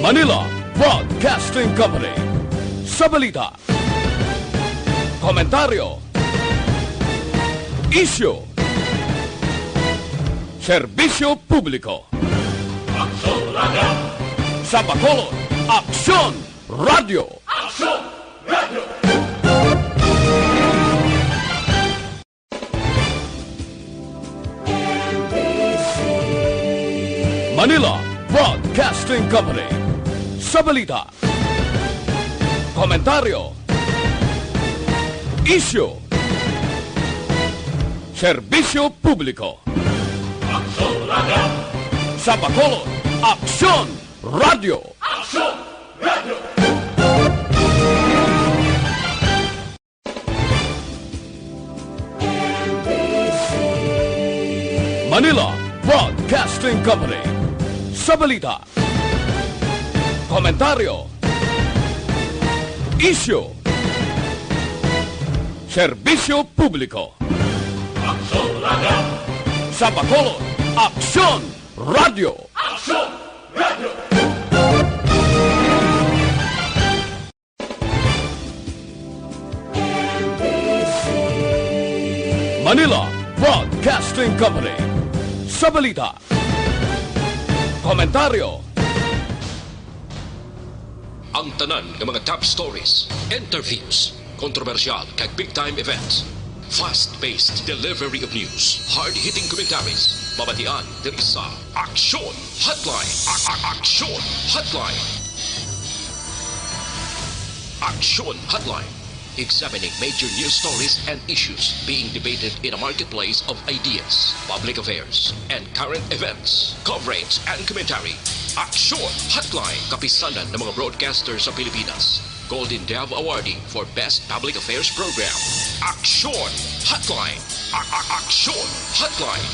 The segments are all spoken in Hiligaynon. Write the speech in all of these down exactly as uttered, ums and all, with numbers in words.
Manila Broadcasting Company. Sa balita, komentaryo, isyu, serbisyo publiko. Aksyon Radio. Sa Bacolod, Aksyon Radio. Aksyon Radio. Manila Broadcasting Company. Sa balita, komentaryo, isyu, serbisyo publiko. Aksyon Radio. Sa Bacolod, Aksyon Radio. Aksyon Radio. Manila Broadcasting Company. Sa balita, komentaryo, isyu, serbisyo publiko. Aksyon Radio. Sa Bacolod, Aksyon Radio. Aksyon Radio. Manila Broadcasting Company. Sa balita, komentaryo, ang tanan nga mga top stories, interviews, kontrobersyal kag big time events. Fast-paced delivery of news, hard-hitting commentaries, mabatian diri sa Aksyon Hotline. A- a- Aksyon Hotline. Aksyon Hotline. Examining major news stories and issues being debated in a marketplace of ideas, public affairs, and current events. Coverage and commentary. Aksyon Hotline. Kapisanan ng mga broadcaster sa Pilipinas. Golden Dove Awardee for Best Public Affairs Program. Aksyon Hotline. A- a- Aksyon Hotline.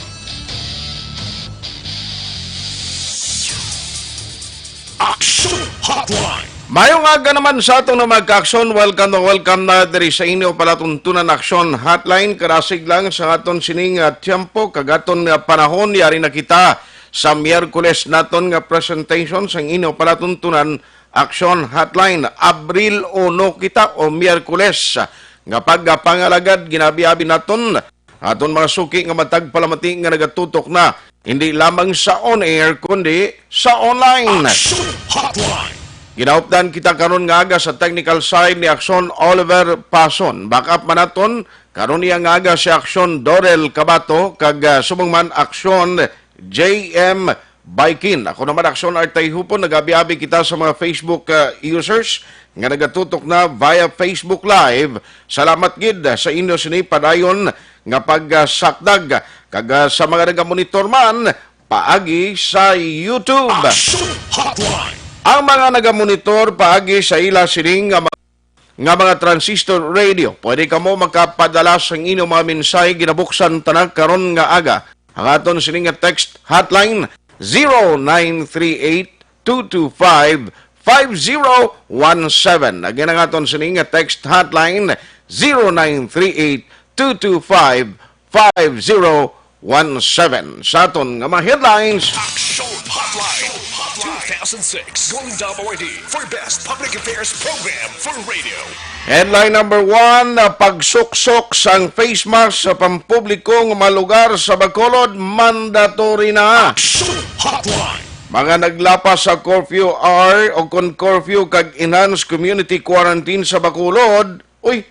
Aksyon Hotline. Mayong aga naman sa atong mga kaaksyon. Welcome na welcome na diri sa inyo palatuntunan Aksyon Hotline. Karasig lang sa aton sining, ah, tiyempo, kag aton nga panahon. Yari na kita sa Miyerkules naton nga presentation sang inyo palatuntunan Aksyon Hotline. Abril uno kita o Miyerkules nga pagpangalagad ginabi-abi naton. Aton mga suki nga matag palamati nga nagatutok na, hindi lamang sa on-air, kundi sa online. Aksyon Hotline. Ginaupdan kita karon nga aga sa technical side ni Aksyon Oliver Pason. Backup man naton karon iya nga aga si Aksyon Dorel Cabato, kag, ah, subong man Aksyon J M Baikin. Ako naman, Aksyon Artay Hupon, nag-abi-abi kita sa mga Facebook, ah, users nga nagatutok na via Facebook Live. Salamat gid, ah, sa inyo sini padayon nga pagsakdag, kag, ah, sa mga nagamonitor man paagi sa YouTube. Aksyon Hotline. Ang mga nagamonitor paagi sa ila sining nga mga nga mga transistor radio. Pwede kamo makapadala sang inyong mga mensahe ginabuksan ta na karon nga aga. Ang aton sini nga text hotline, zero nine three eight, two two five, five zero one seven. Again, ang aton sini nga text hotline, zero nine three eight, two two five, five zero one seven. Sa aton nga mga headlines. Action Hotline two thousand six Golden Dove Awardee for Best Public Affairs Program for Radio. Headline number one, ah, pagsuksok sang face mask sa pampubliko nga mga lugar sa Bacolod, mandatory na. Action Hotline. Mga naglapas sa curfew hour o kon curfew kag enhanced community quarantine sa Bacolod, uy,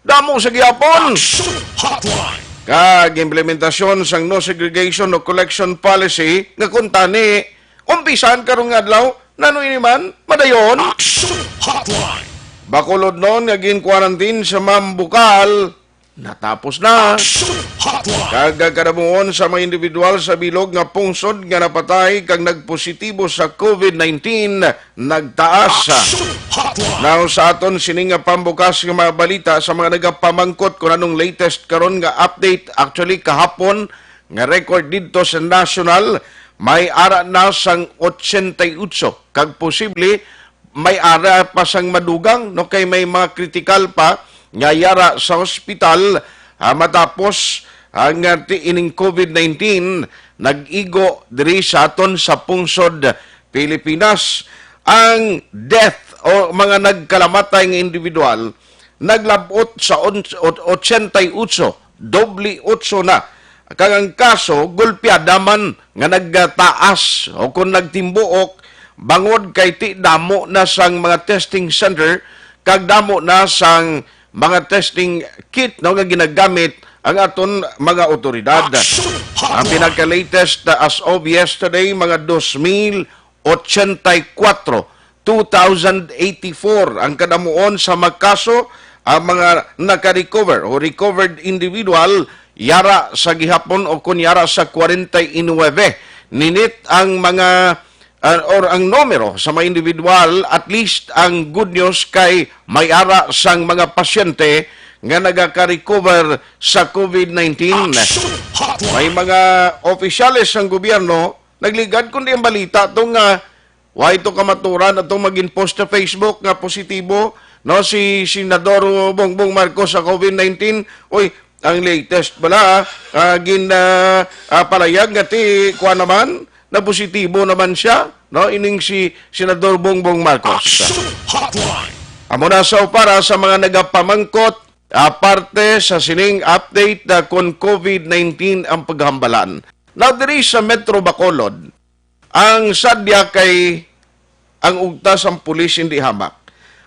damo sa gihapon. Action Hotline. Kag implementasyon sang no segregation, no collection policy nga kuntani umpisan karon nga adlaw, nano ini man madayon. Action Hotline. Bacolodnon nga gin-quarantine sa Mambukal natapos na. Action Hotline. Kag kadamuhon sa mga individual sa bilog nga pungsod nga napatay kag nagpositibo sa COVID nineteen nagtaas. Action Hotline. Now, sa aton sini nga pambukas nga mga balita, sa mga nagapamangkot kung anong latest karon nga update, actually, kahapon nga record didto sa national, may ara na sang ochenta y ocho, kag posible may ara pa sang madugang, no, kay may mga kritikal pa nga yara sa hospital, ah, matapos ang, ah, ti-, ining COVID nineteen nag-igo diri sa aton sa pungsod Pilipinas. ang death o mga nagkalamatay nga individual naglabot sa on-, o-, ochenta y ocho, doble otso na. Kag ang kaso, gulpiada man nga nagtaas o kung nagtimbuok bangod kay ti damo na sang mga testing center kag damo na sang mga testing kit, no, nga ginagamit ang aton mga otoridad. Ang pinaka-latest, uh, as of yesterday, mga dos mil ochenta y kuwatro, two thousand eighty-four ang kadamuon sa mga kaso, ang mga naka-recover o recovered individual yara sa gihapon o kun yara sa kwarenta y nuwebe. Ninit ang mga, uh, or ang numero sa mga individual, at least ang good news kay may ara sang mga pasyente nga nagaka-recover sa covid nineteen. May mga opisyales sang gobyerno nagligad, kundi ang balita to nga way to kamaturan atong magin post sa Facebook nga positibo, no, si Senador Bongbong Marcos sa covid nineteen. Uy, ang latest bala, ah, gin, ah, ah, palayag nga ti, kuwan naman, na positibo naman siya, no, ining si Senador Bongbong Marcos. Amo na sa para sa mga nagapamangkot, aparte sa sining update na kon covid nineteen ang paghambalan. Now, diri sa Metro Bacolod, ang sadya kay ang ugta sang pulis hindi hamak.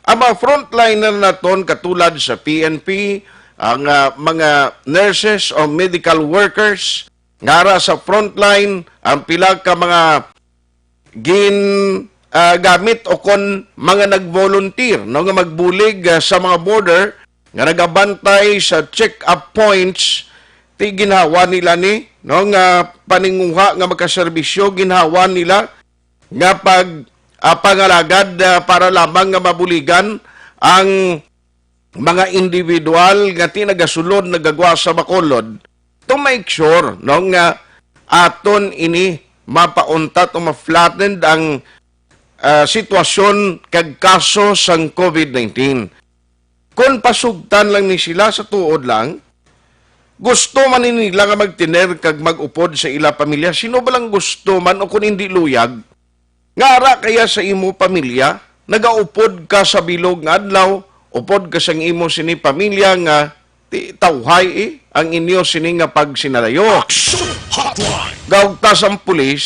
Ang mga frontliner naton katulad sa P N P, ang, ah, mga nurses o medical workers, nga ara sa frontline, ang pila ka mga gin, ah, gamit o kon mga nag-volunteer, no, nga magbulig, ah, sa mga border, nga nagabantay sa check-up points, ti ginhawa nila ni, no, nga paninguha nga makaserbisyo, ginhawa nila nga pag, ah, pangalagad, ah, para lamang nga mabuligan ang mga individual nga ti nagasulod, nagagwa sa Bacolod, to make sure, no, nga aton ini mapauntat o ma-flattened ang, ah, sitwasyon kag kaso sang covid nineteen. Kon pasugtan lang ni sila, sa tuod lang, gusto man ni nila nga magtiner kag mag-upod sa ila pamilya. Sino ba lang gusto man o kon hindi luyag nga ara kaya sa imo pamilya, nagaupod ka sa bilog nga adlaw, upod ka sang imo sini pamilya nga ti-, tawhay, eh, ang inyo sini nga pagsinalayo. Gaugtas ang pulis,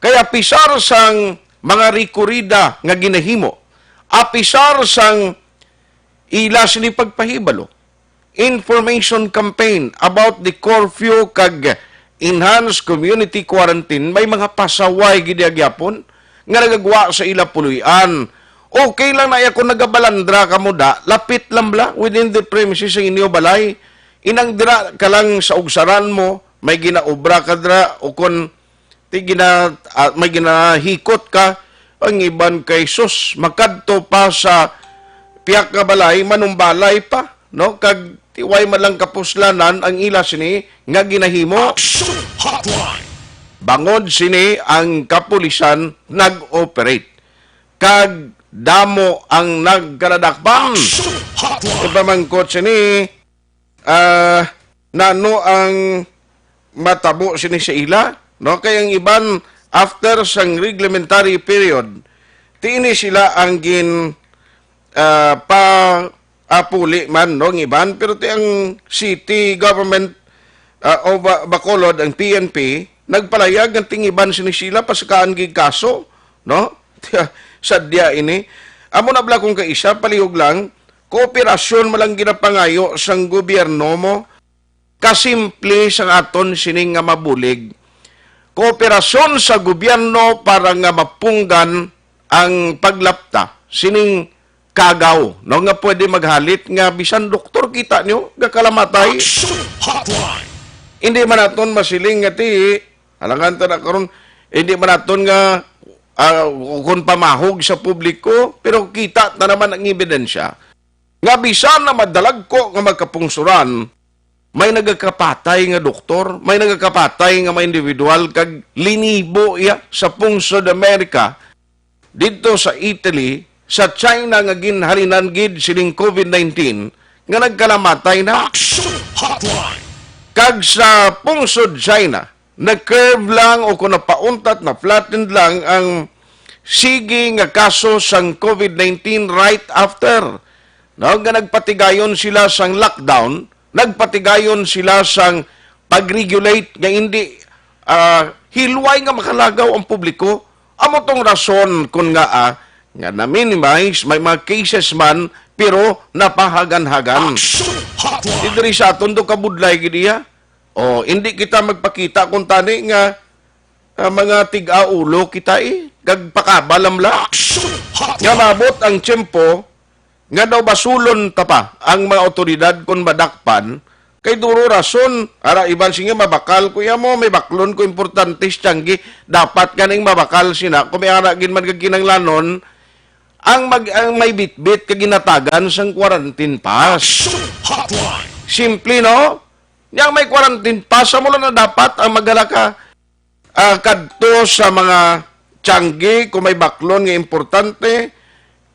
kay apisar sang mga rekorida nga ginahimo, apisar sang ila sini pagpahibalo, information campaign about the curfew kag enhanced community quarantine, may mga pasaway gid gyapon nga nagagwa sa ila puloy-an. Okay lang na ako nagabalandra kamo da, lapit lang bala within the premises sa inyo balay. Inang dira ka lang sa ugsaran mo, may ginaobra ka dira o kon ti gina-, ah, may ginahikot ka, ang iban kay sus, makadto pa sa piyak nga balay, manumbalay pa, no? Kag ti way man lang kapuslanan ang ila sini nga ginahimo. Action Hotline. Bangod sini ang kapulisan nag-operate. Kag damo ang nagkaladakpan. Action Hotline. Ipamangkot sini, ah, nano ang matabo sini sa ila, no? Kay ang iban, after sang reglementary period, ti ini sila ang gin, ah, pa, apuli man, no, ang iban, pero ti ang city government, ah, of, ah, Bacolod, ang P N P, nagpalayag nga ti ang iban sini sila pasakaan gid kaso, no? Sadya ini. Amo na bala kung kaisa, palihog lang, kooperasyon man lang ginapangayo sang gobyerno mo, kasimple sang aton sini nga mabulig. Kooperasyon sa gobyerno para nga mapunggan ang paglapta sining kagaw, no, nga pwede maghalit nga bisan doktor kita nyo, gakalamatay. Action Hotline. Hindi man naton masiling nga ti, alangan ta na karon, hindi man naton nga, ah, kung pamahog sa publiko, pero kita ta naman ang ebidensya nga bisan na madalagko nga magkapungsuran, may nagakapatay nga doktor, may nagakapatay nga mga individual, kag linibo iya sa pungsod Amerika, didto sa Italy, sa China nga ginhalinan gid sining covid nineteen nga nagkalamatay na. Action Hotline. Kag sa pungsod China, na-curve lang o kung napauntat, na-flattened lang ang sige nga kaso sang COVID nineteen right after, no, nga nagpatigayon sila sang lockdown, nagpatigayon sila sang pag-regulate nga hindi, ah, hilway nga makalagaw ang publiko. Amo tong rason kun nga, ah, nga na-minimize, may mga cases man, pero napahagan-hagan. Action Hotline. Di diri sa aton do kabudlay gid iya. O, hindi kita magpakita kung tani nga, ah, mga tig-aulo kita, eh, kag pakabalam la. Action Hotline. Nga maabot ang tiyempo nga daw basulon ta pa ang mga awtoridad kon madakpan, kay duro rason, ara iban sige mabakal ko iya mo, may baklon ko importante sa tiyanggi, dapat kaning mabakal sina, kung may ara gid man kag kinanglanon, ang mag-, ang may bitbit kag ginatagan sang quarantine pass. Action Hotline. Simple, no? Yang may quarantine pass, amo lang na dapat ang maghala ka, ah, kadto sa mga tiyanggi kung may baklon nga importante,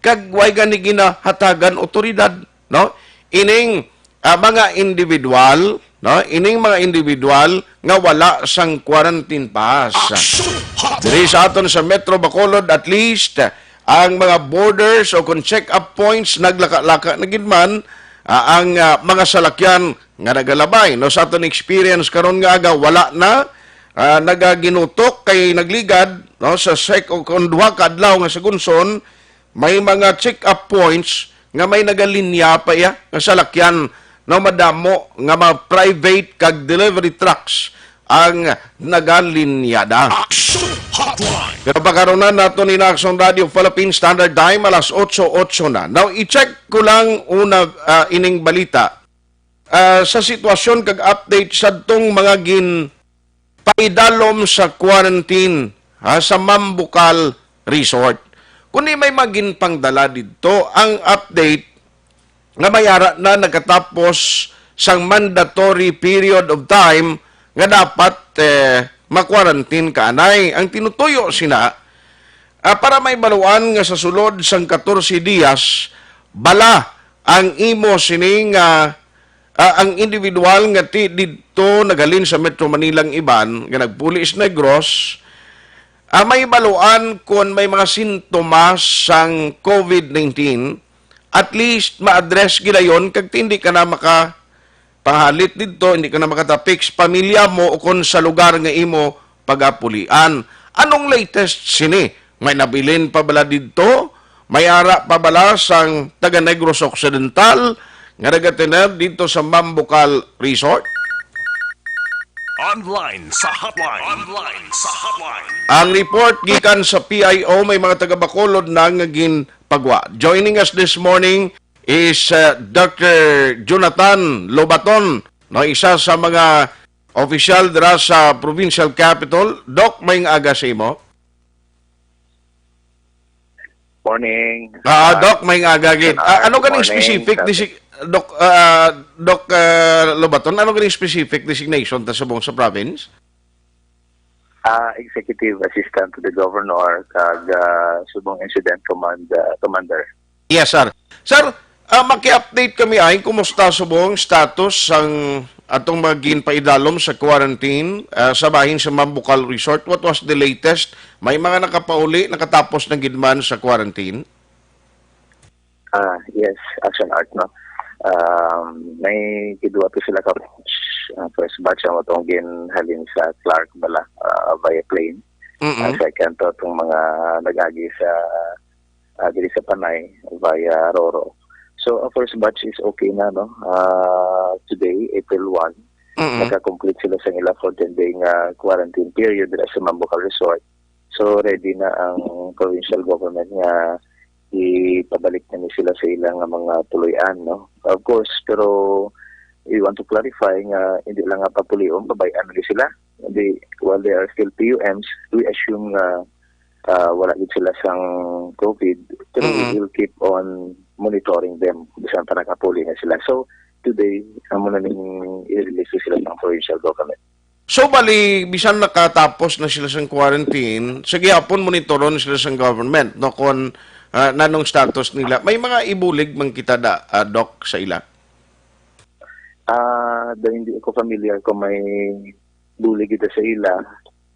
kag way gani ginahatagan otoridad, no? Ining, ah, mga individual, no? Ining mga individual nga wala sang quarantine pass. Action Hotline. Diri sa aton sa Metro Bacolod, at least, ang mga borders o kung check-up points naglaka-laka na gid man, ah, ang, ah, mga salakyan nga nagalabay, no, sa aton experience karon nga aga, wala na, ah, nagaginutok kay nagligad, no, sa sec-, o kon duha ka adlaw nga sa Gunson, may mga check-up points nga may nagalinya pa iya nga salakyan, no, madamo nga mga private kag delivery trucks ang nagalinyada. Action Hotline. Pero pagkaronan nato ni Action Radio Philippine Standard Time, alas otso otso na. Now, i-check ko lang una, ah, ining balita. Ah, sa sitwasyon kag update sadtong mga ginpaidalom sa quarantine, ha, sa Mambucal Resort. Kundi may mga ginpangdala didto ang update nga may ara na nagkatapos sang mandatory period of time nga dapat, eh, ma-quarantine ka anay. Ang tinutuyo sina, ah, para may baluan nga sa sulod sang katorse diyas, bala ang imo sini nga, ah, ang individual nga ti didto naghalin sa Metro Manila ang iban nga nagpuli sa Negros, ah, may baluan kon may mga sintomas sang COVID nineteen, at least ma-address gilayon kag ti hindi ka na maka pahalit didto, hindi ka na makatapik sa pamilya mo o kon sa lugar nga imo pagapulian. Anong latest sini? May nabilin pa bala didto? May ara pa bala sang taga Negros Occidental nga nagatener didto sa Mambucal Resort? Online sa hotline. Online sa hotline. Ang report gikan sa P I O, may mga taga Bacolod na nga ginpagwa. Joining us this morning is, uh, Doctor Jonathan Lobaton, no, isa sa mga opisyal dira sa provincial capital. Doc, may aga sa imo. Morning. Ah, ah, Doc, may aga gid. Ah, ano ganing specific desi-, Doc, ah, Doc, ah, Lobaton, ano ganing specific designation ta subong sa province? Ah, Executive Assistant to the Governor kag, ah, subong Incident Command, ah, Commander. Yes, sir. Sir, ah, maki-update kami ay kumusta subong status sang atong mga ginpaidalom sa quarantine, ah, sa bahin sa Mambucal Resort. What was the latest? May mga nakapauli, nakatapos na gid man sa quarantine? Ah, yes, Action Art, no? Um, may gidua to sila ka batch. Ang first batch ang atong ginhalin sa Clark bala, ah, via plane. Mm-mm. Ang second to, itong mga nag-agi sa, ah, diri sa Panay via Roro. So, ang first batch is okay na, no? Ah, today, April one, Mm-mm. naka-complete sila sa ila fourteen day nga quarantine period dira sa Mambucal Resort. So, ready na ang provincial government nga ipabalik na ni sila sa ilang mga puloy-an, no? Of course, pero we want to clarify nga hindi lang nga papulion, pabayaan ni sila. Hindi, while they are still P U Ms, we assume nga, ah, wala gid sila sang COVID, pero we Mm-mm. will keep on monitoring them bisan pa nakapuli na sila. So, today, amo na ning i-release sila sa provincial government. So, bali, bisan nakatapos na sila sa quarantine, sa gihapon monitoron sila sa government, no, kung, ah, nanong status nila. May mga ibulig man kita da, ah, Doc, sa ila? Ah, do hindi ako familiar kung may bulig kita sa ila.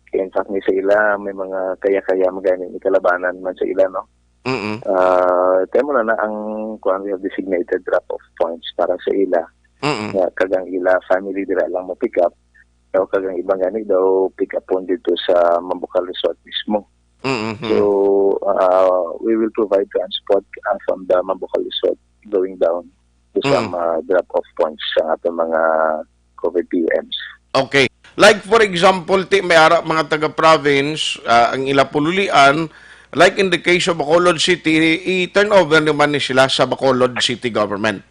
Kaya in fact, ni sa ila, may mga kaya-kaya magani ni kalabanan man sa ila, no? Mm-mm. Ah, kaya mo na na ang, kuwan, we have designated drop-off points para sa ila. Mm-mm. Nga, kag ang ila family dira lang mo-pick up. Daw kag ang iba gani daw pick up on dito sa Mambukal Resort mismo. Mm-hmm. So, uh, we will provide transport, uh, from the Mambukal Resort going down to some, Mm. uh, drop-off points sa ating mga COVID P U Ms. Okay. Like, for example, ti, may ara mga taga-province, ah, ang ila pululian, like in the case of Bacolod City, i-turn over naman ni sila sa Bacolod City government.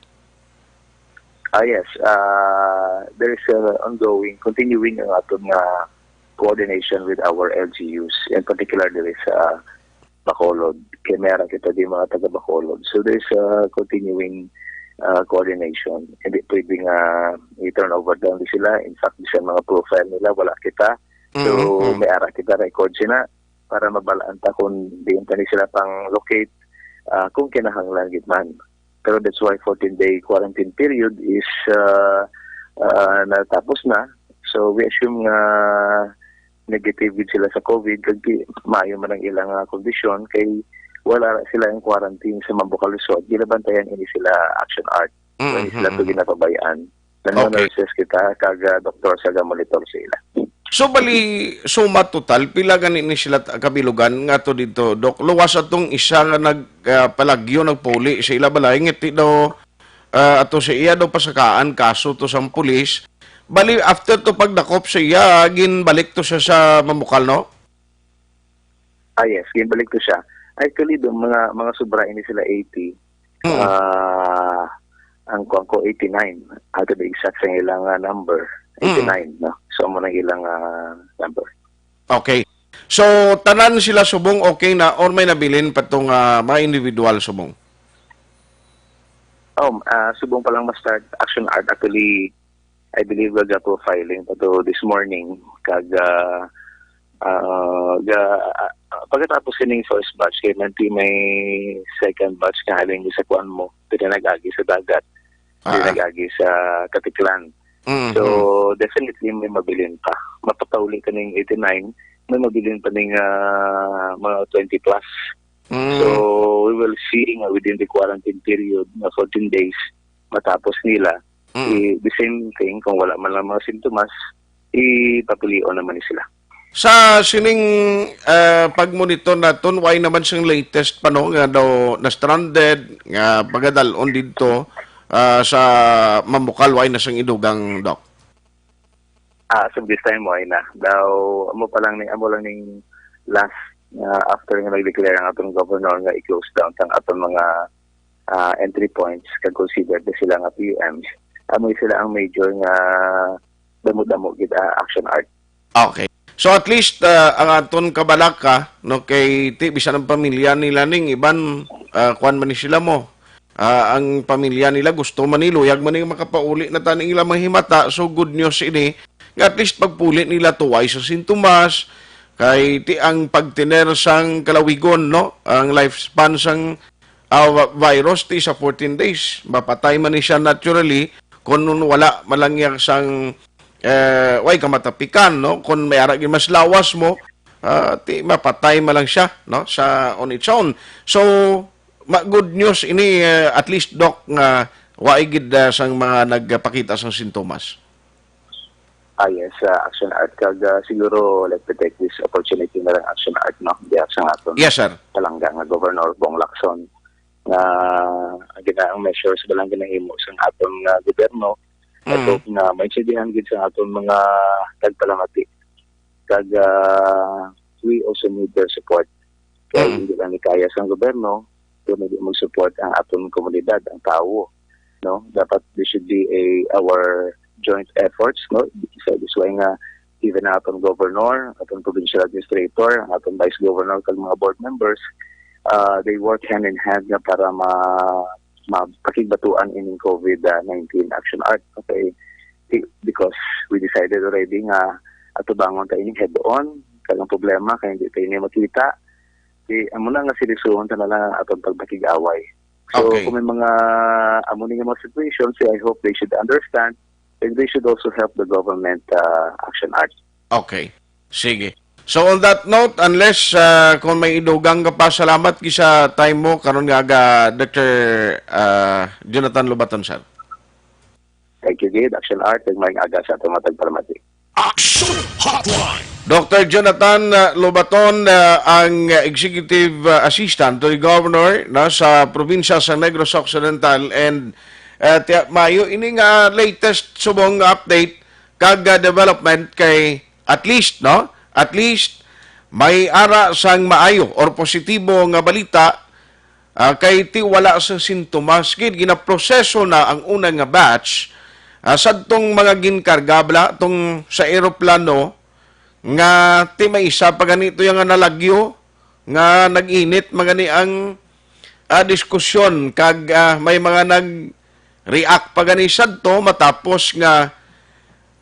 Ah, yes. Ah, there is a ongoing, continuing ang aton nga coordination with our L G Us, in particular diri sa Bacolod. Kay may ara kita di mga taga Bacolod. So there's a continuing, ah, coordination. Hindi pwede nga i-turn over down di sila. In fact, bisan mga profile nila, wala kita. So, Mm, mm. may ara kita record sila para mabalaan ta kung diin pa ni sila pang locate, ah, kung kinahanglan gid man. Pero that's why fourteen-day quarantine period is, ah, ah, natapos na. So, we assume nga negative gid sila sa COVID, kag di, maayo man ang ilang, ah, kondisyon, kay wala ra sila ang quarantine sa Mambukal Resort. Ginabantayan ini sila Action Art. Mm, Hindi sila mm, to mm. ginapabayaan. Nang Okay. nurses kita, kag, ah, doktor sa gamonitor sa ila. So, bali, suma total, pila gani ni sila ta-, kabilugan nga to dito, Doc? Luwas atong isa nga nag, ah, palagyo, nagpuli sa ila balay, ngiti daw, ah, ato sa iya daw pasakaan, kaso to sang pulis. Bali, after to pagdakop sa iya, ginbalik to siya sa Mambukal, no? Ah, yes, ginbalik to siya. Actually, do, mga, mga sobra ini sila eighty. Mm. Ah, ang kuwan ko, eighty-nine. Ah, to be exact sa ilang, ah, number, Mm. eighty-nine, no? So, amo nang ilang, ah, number. Okay. So, tanan sila subong okay na or may nabilin pa tong, ah, mga individual subong? Oh, ah, subong pa lang ma-start Action Art, actually, I believe, ga-profiling pa to this morning. Kag, ah, ah, ga-, ah, pagkatapos sining first batch, kay man ti may second batch nga halin sa kuwan mo, pinanag-agi sa dagat, Ah. pinanag-agi sa Caticlan. Mhm. So, definitely may mabilin pa. Mapapauli kaning eighty-nine, may mabilin pa ning, ah, mga twenty plus. Mm. So, we will see nga within the quarantine period nga fourteen days, matapos nila, Mm. i-, the same thing, kung wala man lang mga sintomas, ipapulion naman ni sila. Sa sining, ah, pagmonitor naton, way naman sing latest pa, no, nga daw na-stranded, nga pagadalon didto, ah, sa Mambukal, way na sang idugang, Doc? Ah, as of this time, way na. Daw, amo pa lang ni, amo lang ning last, ah, after nga nag-declare ang atong governor nga i-close down sang atong mga, ah, entry points, kag considered na sila nga P U Ms. Amo sila ang major nga damo-damo gid, ah, Action Art. Okay. So at least, ah, ang aton kabalaka, no, kay ti bisan ang pamilya nila ning iban, ah, kuwan man ni sila mo. Ah, ang pamilya nila gusto man ni luyag man ni makapauli na taning ila mahimata. So good news ini nga at least pagpuli nila tuway sa sintomas, kay ti ang pagtener sang kalawigon, no, ang lifespan sang ah, wa-, virus ti sa fourteen days. Mapatay man ni siya naturally kung nun wala man lang niya sang, eh, way kamatapikan, no? Kung may ara gyud mas lawas mo, ah, ti mapatay man lang siya, no? Sa on its own. So, ma-, good news ini, eh, at least, Doc, nga wa gid, ah, sang mga nagpakita sang sintomas. Ah, yes, ah, Action Art. Kag, ah, siguro, let me take this opportunity na lang, Action Art, no? Diya sa aton Yes, sir. palangga nga Governor Bong Lacson, nga ang gina-, ang measures ba lang ginahimo sa aton nga gobyerno, I Mm. hope nga maintindihan gid sa aton mga tagpalamati. Kag, ah, we also need their support. Kaya Mm. hindi lang ni kaya sa gobyerno, kung hindi mag-support ang aton komunidad, ang tawo, no? Dapat this should be a, our joint efforts, no? So, this way nga, even ang aton governor, aton provincial administrator, ang aton vice governor, kag mga board members, ah, they work hand in hand nga para ma-, mapakigbatuan ining COVID nineteen Action Art. Okay? Ti-, because we decided already nga atubangon ta ini head-on, kag ang problema kay hindi ta ini makita. Di, amo na nga seryosohon ta na lang ang aton pagpakig-away. So, Okay. kung may mga amo ni nga mga situations, I hope they should understand and they should also help the government, uh, Action Art. Okay. Sige. So on that note, unless ah, kung may idugang ka pa, salamat gid sa time mo karon nga aga, Doctor ah, Jonathan Lobaton, sir. Thank you gid, Action Art, ug maayong aga sa atong mga tagpalamati. Action Hotline. Doctor Jonathan ah, Lobaton, ah, ang Executive ah, Assistant to the Governor na sa probinsya sa Negros Occidental, and ah, tiya, maayo ini nga latest subong nga update kag ah, development kay at least, no? At least may ara sang maayo or positibo nga balita, ah, kay ti wala sa sintomas gid. Ginaproseso na ang una nga batch ah, sadtong mga ginkarga bala tong sa eroplano, nga ti may isa pa gani to nga nalagyo, nga nag-init man gani ang ah, diskusyon, kag ah, may mga nag-react pa gani sadto matapos nga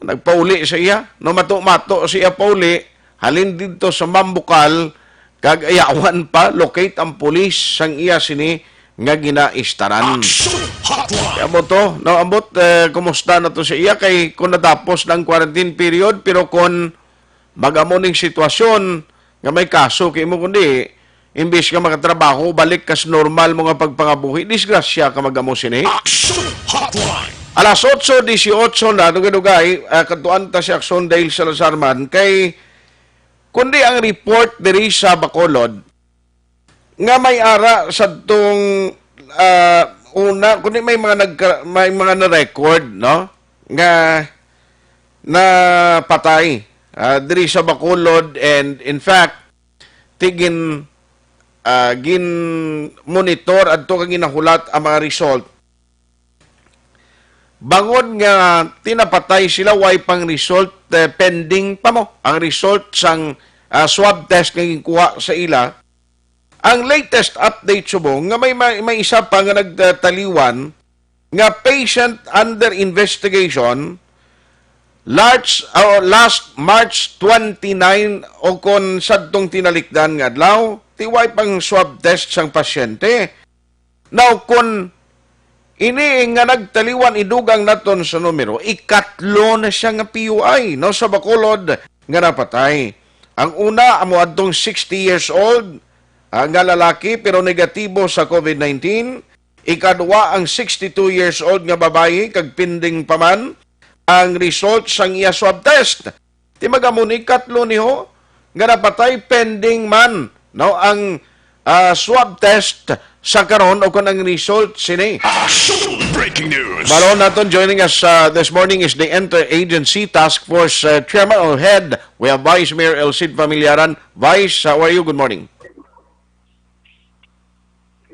nagpauli sa iya, no, mato-mato siya pauli, halin didto sa Mambukal, kag ayawan pa locate ang pulis sang iya sini nga ginaistaran. Action Hotline. Kaya mo to, no, ambot, eh, kumusta na to sa iya? Kay kung natapos na ang quarantine period, pero kung mag-amo ning sitwasyon nga may kaso kay mo, kundi imbis nga makatrabaho, balik kas normal mo nga pagpangabuhi, disgrasya ka mag-amo sini. Action Hotline. Alas otso dieciocho na, dugay-dugay, ah, kadtuan ta si Action Dale Salazar man, kay kundi ang report diri sa Bacolod, nga may ara sadtong ah, una, kundi may mga nagka, may mga na-record, no, nga napatay ah, diri sa Bacolod, and in fact, tigin ah, gin monitor adto kag ginahulat ang mga result. Bangod nga tinapatay sila, way pang result, eh, pending pa mo ang result sang ah, swab test nga ginkuha sa ila. Ang latest update subong nga may, may, may isa pa nga nagtaliwan nga patient under investigation, large, o last March twenty-nine, o kon sadtong tinalikdan nga adlaw, ti way pang swab test sang pasyente. Now, kon ini nga nagtaliwan, idugang naton sa numero, ikatlo na siya nga P U I, no, sa Bacolod nga napatay. Ang una, amo adtong sixty years old ah, nga lalaki pero negatibo sa COVID nineteen. Ikadua, ang sixty-two years old nga babayi kag pending pa man ang result sang iya swab test. Ti mag-amo ni, ikatlo ni ho nga napatay, pending man, no, ang ah, swab test sa karon o kon ang result sini. Action! Breaking news. Balon naton, joining us uh, this morning is the Interagency Task Force uh, Chairman or Head. We have Vice Mayor El Cid Familiaran. Vice, how are you? Good morning.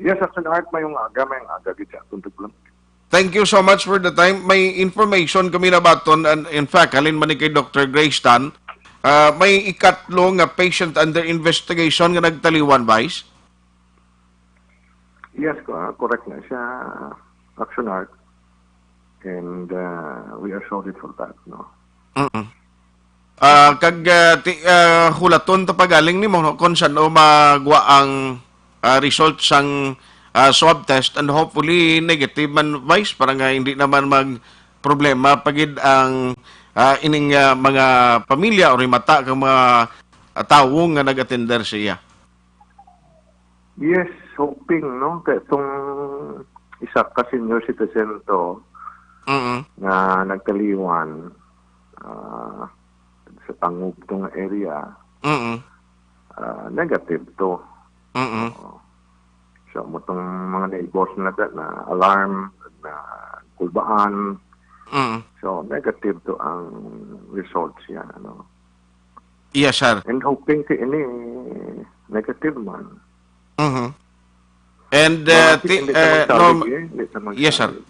Yes, Action Art, mayong aga, mayong aga gid sa atong tagpalamati. Thank you so much for the time. May information kami nabaton, and in fact, halin man ni kay Doctor Grace Tan, ah, may ikatlo nga patient under investigation nga nagtaliwan, Vice. Yes, co- ah, correct na siya, Action Art. And uh, we are sorry for that, no? Mm-mm. Ah, kag ah, ti, ah, hulaton ta pagaling nimo, no, kung saan o magwa ang ah, result sang ah, swab test, and hopefully negative man, Vice, para nga hindi naman mag problema pagid ang ah, ining ah, mga pamilya o rimata kang mga ah, tawo nga nag-attender sa iya. Yes, hoping, no? Kay itong isa ka senior citizen to Mm-mm. nga nagtaliwan ah, sa Tangub to nga area, Mm-mm. ah, negative to. Mm-mm. Oo. So, mo tong mga neighbors na na alarm, na kulbaan. Mm. So, negative to ang results yan, ano. Yes, sir. And hoping ti ini negative man. Mhm. And Mga uh, ti- hindi uh, naman norm- sabi, eh, hindi naman yes, sir. Sabi.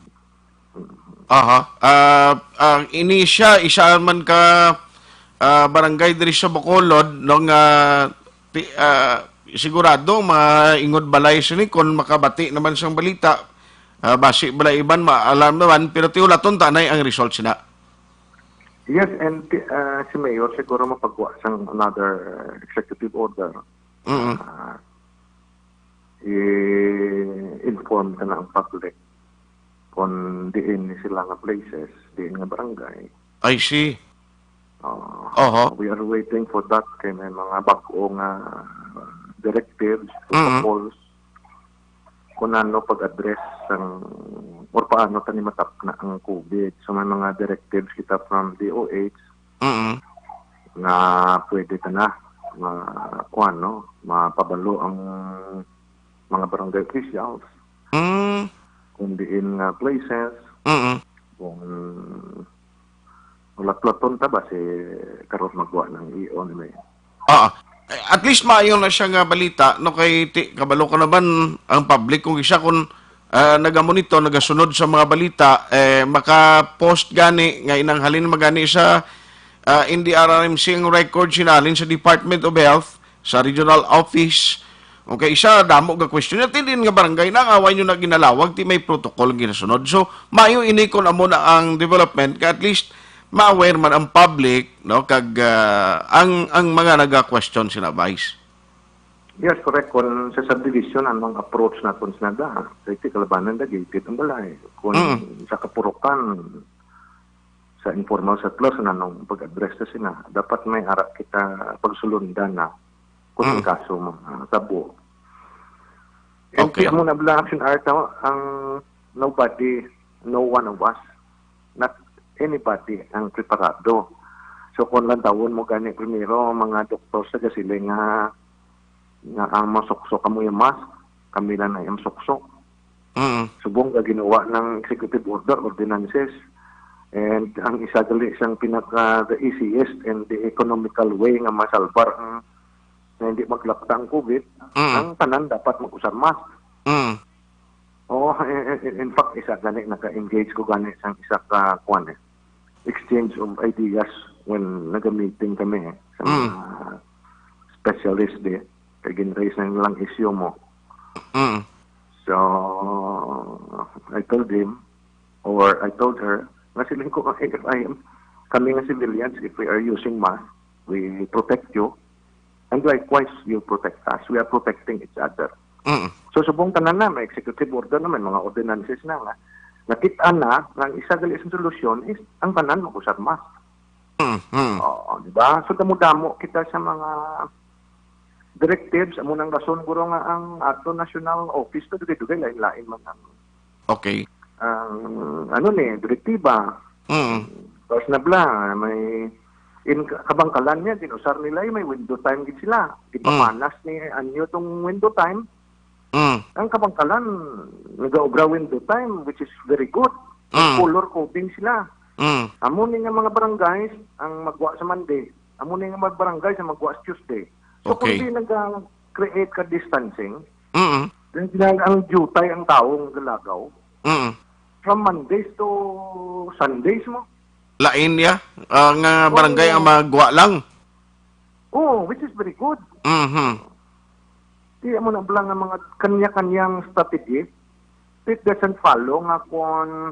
Aha. Ah, ah, ini siya, isa man ka ah, barangay diri sa Bacolod, no, nga ti- ah, sigurado maingod balay sini kung makabati naman sang balita. Ah, basi bala iban ma-alarm naman, pero tiulaton tanay ang result sina. Yes, and ti- ah, si Mayor siguro mapagwa sang another executive order. Mm. Ah, i-inform ka na ang public kung diin ni sila nga places, diin nga barangay. I see. Oo. Oho. We are waiting for that kay may mga bag-o nga directives, Mm. protocols kung ano pag-address sang or paano tani matapna ang COVID. So may mga directives kita from D O H Mm. nga pwede ta na ma kuan, no, mapabalo ang mga barangay officials Mm. kung diin nga places, Mm. kung ulat-ulaton ta ba si karon magwa ng E O ni Mayor. Ah, eh, at least maayo na siya nga balita, no, kay ti, kabalo ko naman ang public kung isa kung ah, nagamonitor, nagasunod sa mga balita, eh, maka-post gani nga inanghalin magani sa ah, N D R R M C ang record sinalin sa Department of Health, sa regional office. Okay, isa damo ga question. At din nga barangay na nga, why nyo na ginalawag, ti may protocol ang ginasunod. So, maayo ini kung amo na ang development, ka at least ma-aware man ang public, no, kag ah, ang ang mga naga-question sina Vice. Yes, correct. Kung sa subdivision, anong approach naton sa nada? Kay ti kalabanan da gated ang balay. Kung Mm. sa kapurukan, sa informal settlers, anong pag-address na sila? Dapat may ara kita pagsulundan na kung Mm. ang kaso matabo. And Okay. Ti amo na bala action art, ang nobody, no one of us, not anybody ang preparado. So kung lantawon mo gani primero, mga doktor sa gasiling nga nga ang masuksok amo yung mask, kami lang na yung suksok. Mm. Subong ka ginawa ng executive order, ordinances. And ang isa gali siyang pinaka the easiest and the economical way nga masalbar ang na hindi maglakta ang COVID, Mm. ang tanan dapat mag-usar mask. Mm. Oo, in, in- in fact, isa gani, naka-engage ko gani sa isa ka, kuwan eh, exchange of ideas when naga-meeting kami eh, sa Mm. mga specialist di, kay gin-raise na nilang issue mo. Mm. So, I told him, or I told her, nga siling ko, "If I am, kami nga civilians, if we are using mask, we protect you, and likewise, you protect us. We are protecting each other." Mm. So, subong tanan na, may executive order na, may mga ordinances na nga. Nakita na nga ang isa gali sa solusyon is ang tanan mag-usar mask. Mm, mm. Oo, di ba? So, damo-damo kita sa mga directives. Amo nang rason, guro, nga ang ato national office to dugay-dugay, lain-lain man ang Okay. ang, ano ni, direktiba. Mm. Tapos na bala, may in kabangkalan niya, ginusar nila, eh, may window time gid sila. Gipapanas ni anyo tong window time. Mm. Ang kabangkalan, nagaobra window time, which is very good. Mm. Color coding sila. Mm. Amo ni nga mga barangays ang magwa sa Monday. Amo ni nga mga barangays ang magwa sa Tuesday. So, Okay. kung di nag-create ka distancing, Mm. then ginag-, ang jutay ang tawo nga galagaw. Mm. From Mondays to Sundays mo. Lain niya, ah, nga Oo. barangay ang magwa lang. Oo, which is very good. Mhm. Di amo na bala nga mga kanya-kanyang strategy. It doesn't follow nga kung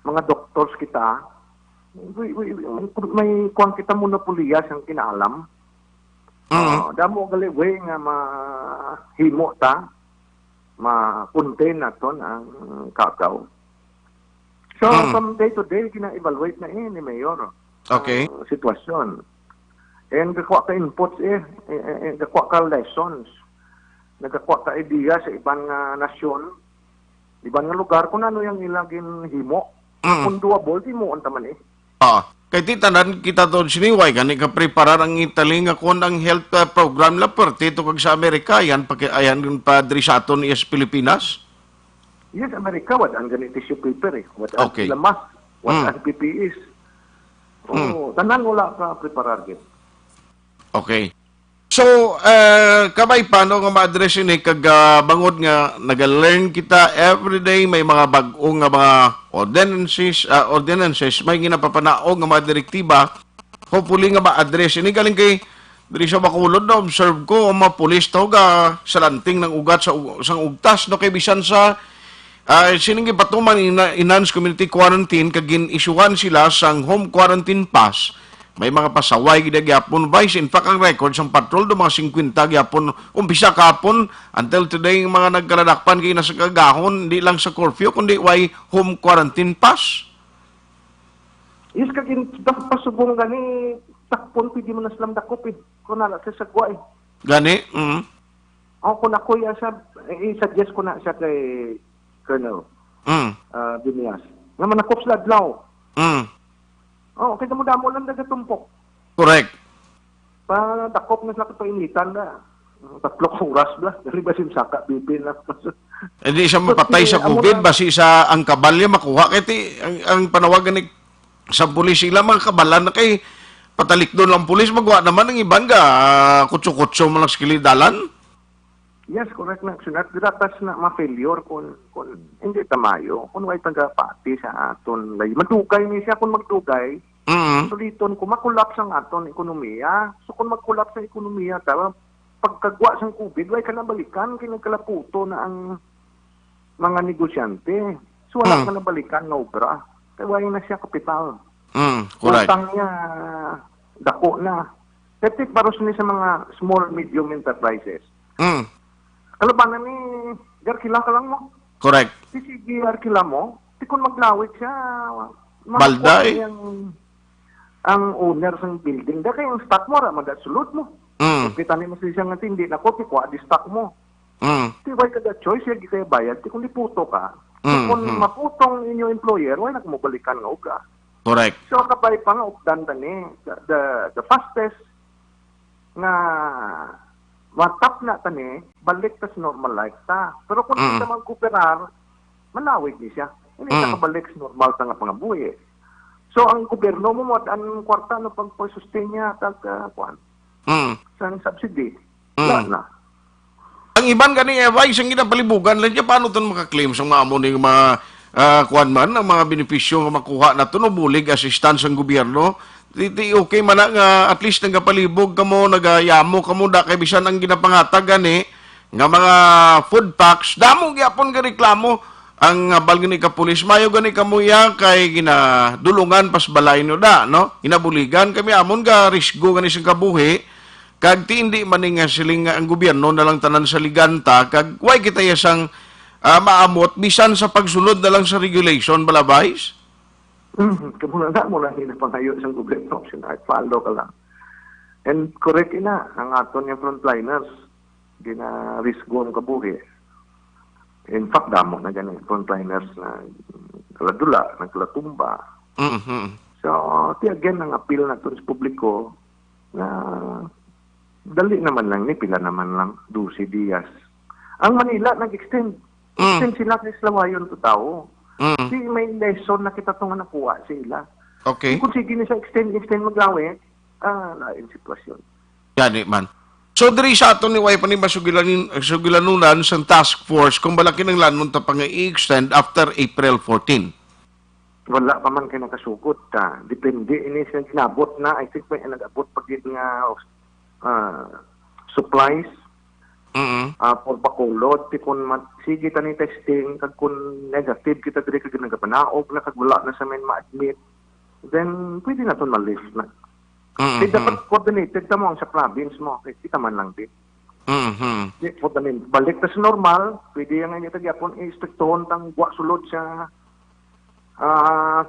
mga doctors kita, we, we, we, may kuwan kita monopoliya sang kinaalam. Mhm. Ah, damo gali way nga mahimo ta, ma-contain naton ang kagaw. So, Mm. from day to day, gina-evaluate na eh ni Mayor Okay. ang sitwasyon. And gakuha ka inputs eh, eh, eh, eh, gakuha ka lessons. Nagakuha ka idea sa iban nga nasyon, iban nga lugar, kung ano yung ilang ginhimo. Mm. Kung doable, di mo unta man eh. Ah, kay ti tanan kita to siniway, gani ka preparar ang Italy nga kung ang health, ah, program la perti to kag sa Amerika, yan pa, ayan pa diri sa aton is Pilipinas. Yes, Amerika, wad ang gani tissue paper eh. Wad ang Okay. sila mask, wad Hmm. ang P P Es. Oo, Hmm. tanan wala ka preparar gid. Okay. So, eh, kabay, paano nga ma-address ini kag, ah, bangod nga naga-learn kita every day, may mga bag-o nga mga ordinances, ah, ordinances, may ginapapanaog nga mga direktiba. Hopefully nga ma-address ini galing kay diri sa Bacolod na observe ko ang mga pulis to ga salanting ng ugat sa u-, sang ugtas, no, kay bisan sa, ah, sining gipatuman ina-, enhanced community quarantine kag gin-isyuhan sila sang home quarantine pass. May mga pasaway gid gyapon, Vice. In fact, ang record sang patrol do mga singkwenta gyapon, umpisa kahapon until today, ang mga nagkaladakpan kay nasa kagahon, di lang sa curfew, kundi way home quarantine pass. Yes, kag in, da-, pasubong gani, takpon pwede mo na silang dakop eh. Kung nala sa sagwa eh. Gani? Mm. O, kung ako ya siya, eh, i-suggest ko na siya kay Colonel, Mm. ah, Dimias. Nga manakop sila adlaw. Mm. O, kay damo-damo lang nagatumpok. Correct. Pa, dakop na sila kapainitan na. Tatlo ka oras bla. Dali ba siya saka, bipin na. Hindi siya So, mapatay si sa amo COVID, na basi sa ang kabalya makuha. Kaya ti, ang, ang panawagan ni sa pulis, sila mga kabalan na kay patalikdon lang pulis, magwa naman ang iban ga, ah, kutso-kutso mo lang sa kilid dalan. Yes, correct na, Action Art. Dapat na ma-failure kung, kung hindi tamayo, kung way tagapati sa aton lay. Madugay ni siya, kung magdugay, Mm. suliton ko, makulaps ang aton ekonomiya. So, kung magkulaps ang ekonomiya, ta, pagkagwa sang COVID, way ka nabalikan, kay nagkalaputo na ang mga negosyante. So, wala Mm. ka nabalikan nga obra. Kay way na siya kapital. Mm, correct. Utang niya, dako na. Kay ti, paros ni sa mga small, medium enterprises. Mm. Kalabanan ni, arkila ka lang mo. Correct. Ti sige, arkila mo. Ti kung maglawig siya, makuha Balda, eh. niya ang, ang owner sang building. Da kay ang stock mo, ra, magasulod mo. Mm. Kung kita ni mo siya nga tindi na ko, ti kuha di stock mo. Mm. Ti way ka da choice, ya gikaya bayad, ti kung diputo ka. Ti Mm, kung mm. maputong inyo employer, way na ka mabalikan nga uga. Correct. So, kabay pa nga updan ta ni, the, the, the fastest nga matap na ta ni, balik ta sa normal life ta. Pero kung Mm. kita magkooperar, malawig ni siya. Hindi Mm. ta kabalik sa normal ta nga pangabuhi. So, ang gobyerno mo, mo, ang kwarta, no, pag, pag-sustain niya, tag, ah, kuwan, Mm. sang subsidy, Mm. wala na. Ang iban gani, eh, why sang ginapalibugan lang niya, paano ton makaklaim sa mga amo ning mga, ah, kuwan man, ang mga benepisyo nga makuha na to, no, bulig, assistance sang gobyerno? Di, di okay man na nga at least nagapalibog kamo, nagayamo kamo, da kay bisan ang ginapangatag gani nga mga food packs, damo gyapon gareklamo ang, ah, bal gani ka pulis. Mayo gani kamo iya kay ginadulungan pas balay nyo da, no? Ginabuligan kami amon ga risgo gani sing kabuhi. Kag ti indi man ni nga siling nga ang gobyerno na lang tanan sa liganta, kag way kita ya sang, ah, maamot bisan sa pagsulod na lang sa regulation, bala, Vice? Mm, kamo na, na mo lang ginapangayo sang gobyerno, Action Art, follow ka lang. And correct ina, ang aton nga frontliners, ginarisgo ang kabuhi. In fact, damo na gani frontliners na kaladula, nagkalatumba. Mhm. So, ti again, ang appeal naton sa publiko, nga dali naman lang ni, pila naman lang, dose dias. Ang Manila nag-extend. Mm. Extend sila kay Silawayon to tao. Mm. Di may lesson na kita to nga nakuha sa ila. Okay. Kung sige ni sa extend, extend maglawi, ah, lain sitwasyon. Gani man. So, diri sa aton ni way pa ni masugilanin-, sugilanunan sang task force kung bala kinahanglanon ta pa nga i-extend after April fourteen. Wala pa man kay nakasugot ta. Depende ini sa ginabot na. I think may nag-abot pa gid nga, ah, supplies, Mm-mm. ah, for Bacolod. Ti kun ma-, sige tani testing, kag kun negative kita diri, kag nagapanaog na, kag wala na sa main ma-admit, then pwede na to ma-lift na. Mm-hmm. Kaya dapat coordinated ta mo ang sa province mo. Kay kita man lang din. Mm-hmm. Di, coordinate. Balik ta sa normal, pwede ang inyo tagyapon, istriktohon tang wa sulod sa, ah,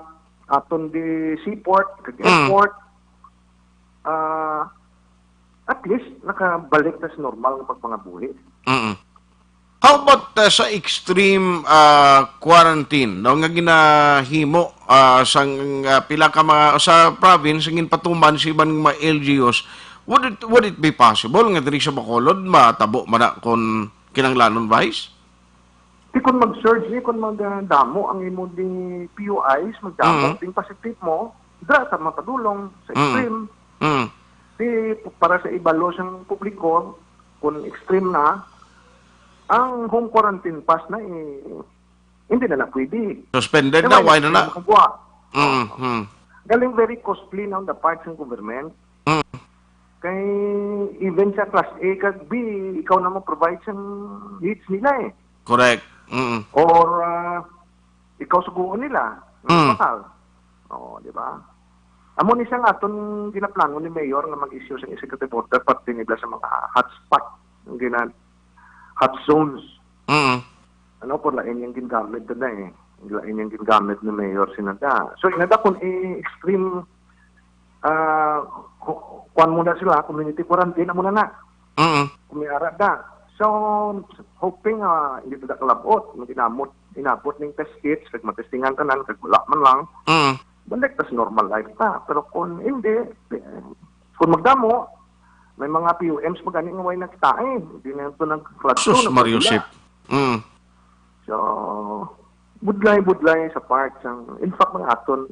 aton di seaport, kag Mm. airport. Ah, at least, nakabalik ta sa normal nga pagpangabuhi. Mm. How about, uh, sa extreme, uh, quarantine, no, nga ginahimo, uh, sang, uh, pila ka mga, sa province, ang ginpatuman sa iban nga mga L G Us? Would it, would it be possible nga diri sa Bacolod matabo man na kon kinahanglanon, Vice? Di kon mag-surge ni, kon magdamo ang imo ding P U Is, magdamo Mhm. ding positive mo, dira ta mapadulong sa Mhm. extreme. Mhm. Di para sa ibalo sang publiko, kung extreme na, ang home quarantine pass na, eh, hindi na na pwede. Suspended Kaya na, why na na? Makagwa. Mhm. Galing very costly na on the part ng government. Mhm. Kay even sa class A kag B, ikaw na mo provide sang needs nila eh. Correct. Mhm. Or, ah, ikaw suguon nila. Mm. Total. Oo, di ba? Amo ni siya nga aton ginaplano ni Mayor nga mag-issue sa executive order parte nila sa mga hotspot, ang gina-, hot zones. Mm. Ano, por lain yung gingamit na eh. Lain yung ginagamit ni Mayor Sinada. So, inada kung i-extreme, ah, ku-, kuwan mo na sila, community quarantine, amo na na. Mm. Kung may ara da. So, hoping, ah, hindi na kalabot, mag-inabot, inabot ning test kits, kag matestingan tanan, kag wala man lang. Mm. Balik tas normal life ta. Pero kung hindi, eh, kung magdamo, may mga P U Ms pa gani nga way nagtae. Hindi na ito nag-flood Sus, to, Mario nagpapila. Sip. Mm. So, budlay-budlay sa part sang, in fact, mga aton,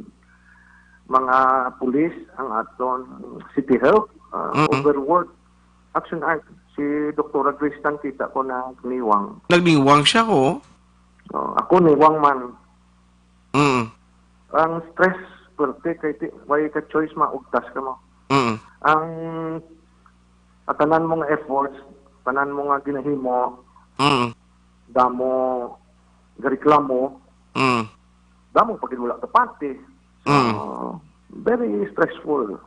mga pulis, ang aton City Health, ah, Mm-mm. overwork, action act, si Doktora Grace Tan kita ko na niwang. Nagniwang siya ko. Oh, ako niwang man. Mm. Ang stress, pwerte, kay ti-, way ka choice, maugtas ka mo. Mm. Ang, ang tanan mo nga efforts, tanan mo nga ginahimo, Mm. damo gareklamo, Mm. damo pag wala ka parte. So, Mm. very stressful,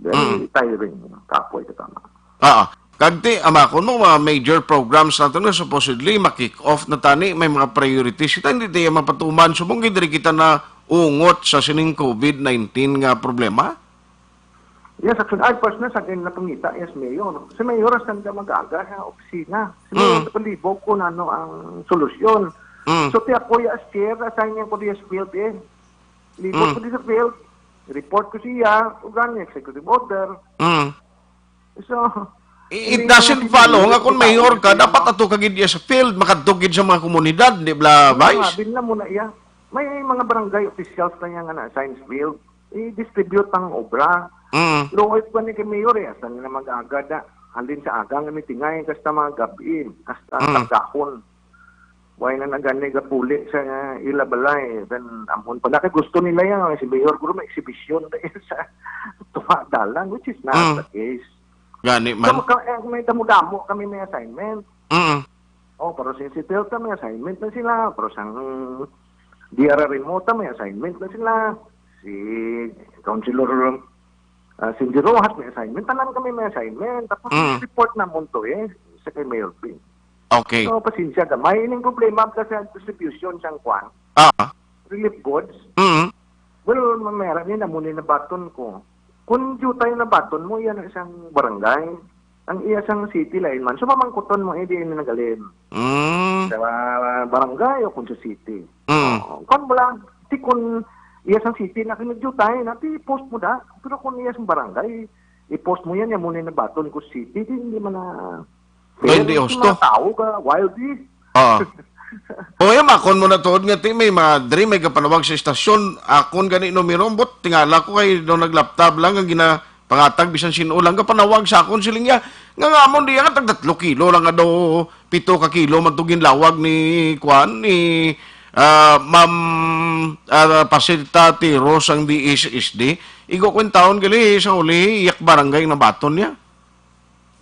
very Mm. tiring, kapoy ka tama. Ah, kag ti, amakon mo, mga major programs naton nga supposedly ma-kick off na tani, may mga priorities kita, hindi tayo mapatuman. Subong gid diri kita na ungot sa sining covid nineteen nga problema. Yes, actually, ay, first na sa akin napangita, yes, Mayor. Si Mayor, as nanda mag-aga sa opisina. Si Mayor, Mm. palibog ko na ano ang solusyon. Mm. So, ti ako, yes, chair, assign niya ko, yes, field, eh. Libog Mm. ko di sa field. Report ko siya, ugan niya, executive order. Mm. So, It, it hindi doesn't naman follow nga kung mayor ka, dapat ato ka gid sa field, makadto gid sa mga komunidad, di ba, Vice? Sabi na muna iya. May mga barangay officials na niya nga na-assign sa field. I-distribute ang obra. Mm. Luoy pa ni kay mayor eh, asa na mag-aga da. Halin sa aga nga mitingay, hasta mga gabi, hasta Mm. tagahon. Why na nagani gapuli sa ila balay? Then, amon pa na kay gusto nila yan. Si mayor, guro, may exhibition na yun sa tuwa dalan, which is not Mm. the case. Gani So, man. maka-, eh, may damo-damo kami may assignment. Mm. Oh, pero si Sitel ta may assignment na sila. Pero sang D R R mo ta may assignment na sila. Si Councilor, ah, Cindy Rojas may assignment. Tanan kami may assignment. Tapos Mm. report na mo to eh. Sa kay Mayor Ping. Okay. So, pasensya ka. May ining problema ka sa distribution sang kwan. Ah. Relief goods. Mm. Well, mamera ni na muna nabaton ko. Kung jutay na baton mo, yan ang isang barangay. Ang iya sang city line man. So, mamangkuton mo, eh, di na nagalim. Mm. Sa, ah, barangay o kung sa city. Mm. Oo. Kung mo lang, di kung iya sang city na kinagjutai, na, di post mo da. Pero kung iya sang barangay, i-post mo yan, yan muna yung nabaton ko city, di, hindi man na Twenty fair. Osto. Mga tao ka, wild eh. Oo. O, yan, makon mo na tuod nga, ti, may mga diri, may kapanawag sa istasyon. Akon gani numero, but tingala ko kay daw naglaptab lang, ang gina-, pangatag bisan sin-o lang kapanawag sa akon, siling niya, nga nga amon diya nga tag tatlo kilo lang nga daw, pito ka kilo man to ginlawag ni, kuan, ni, ah, Ma'am, ah, Pasilta Tiros ang D S S D. Igo ko yung taon gali, sa uli, iyak barangay na baton niya.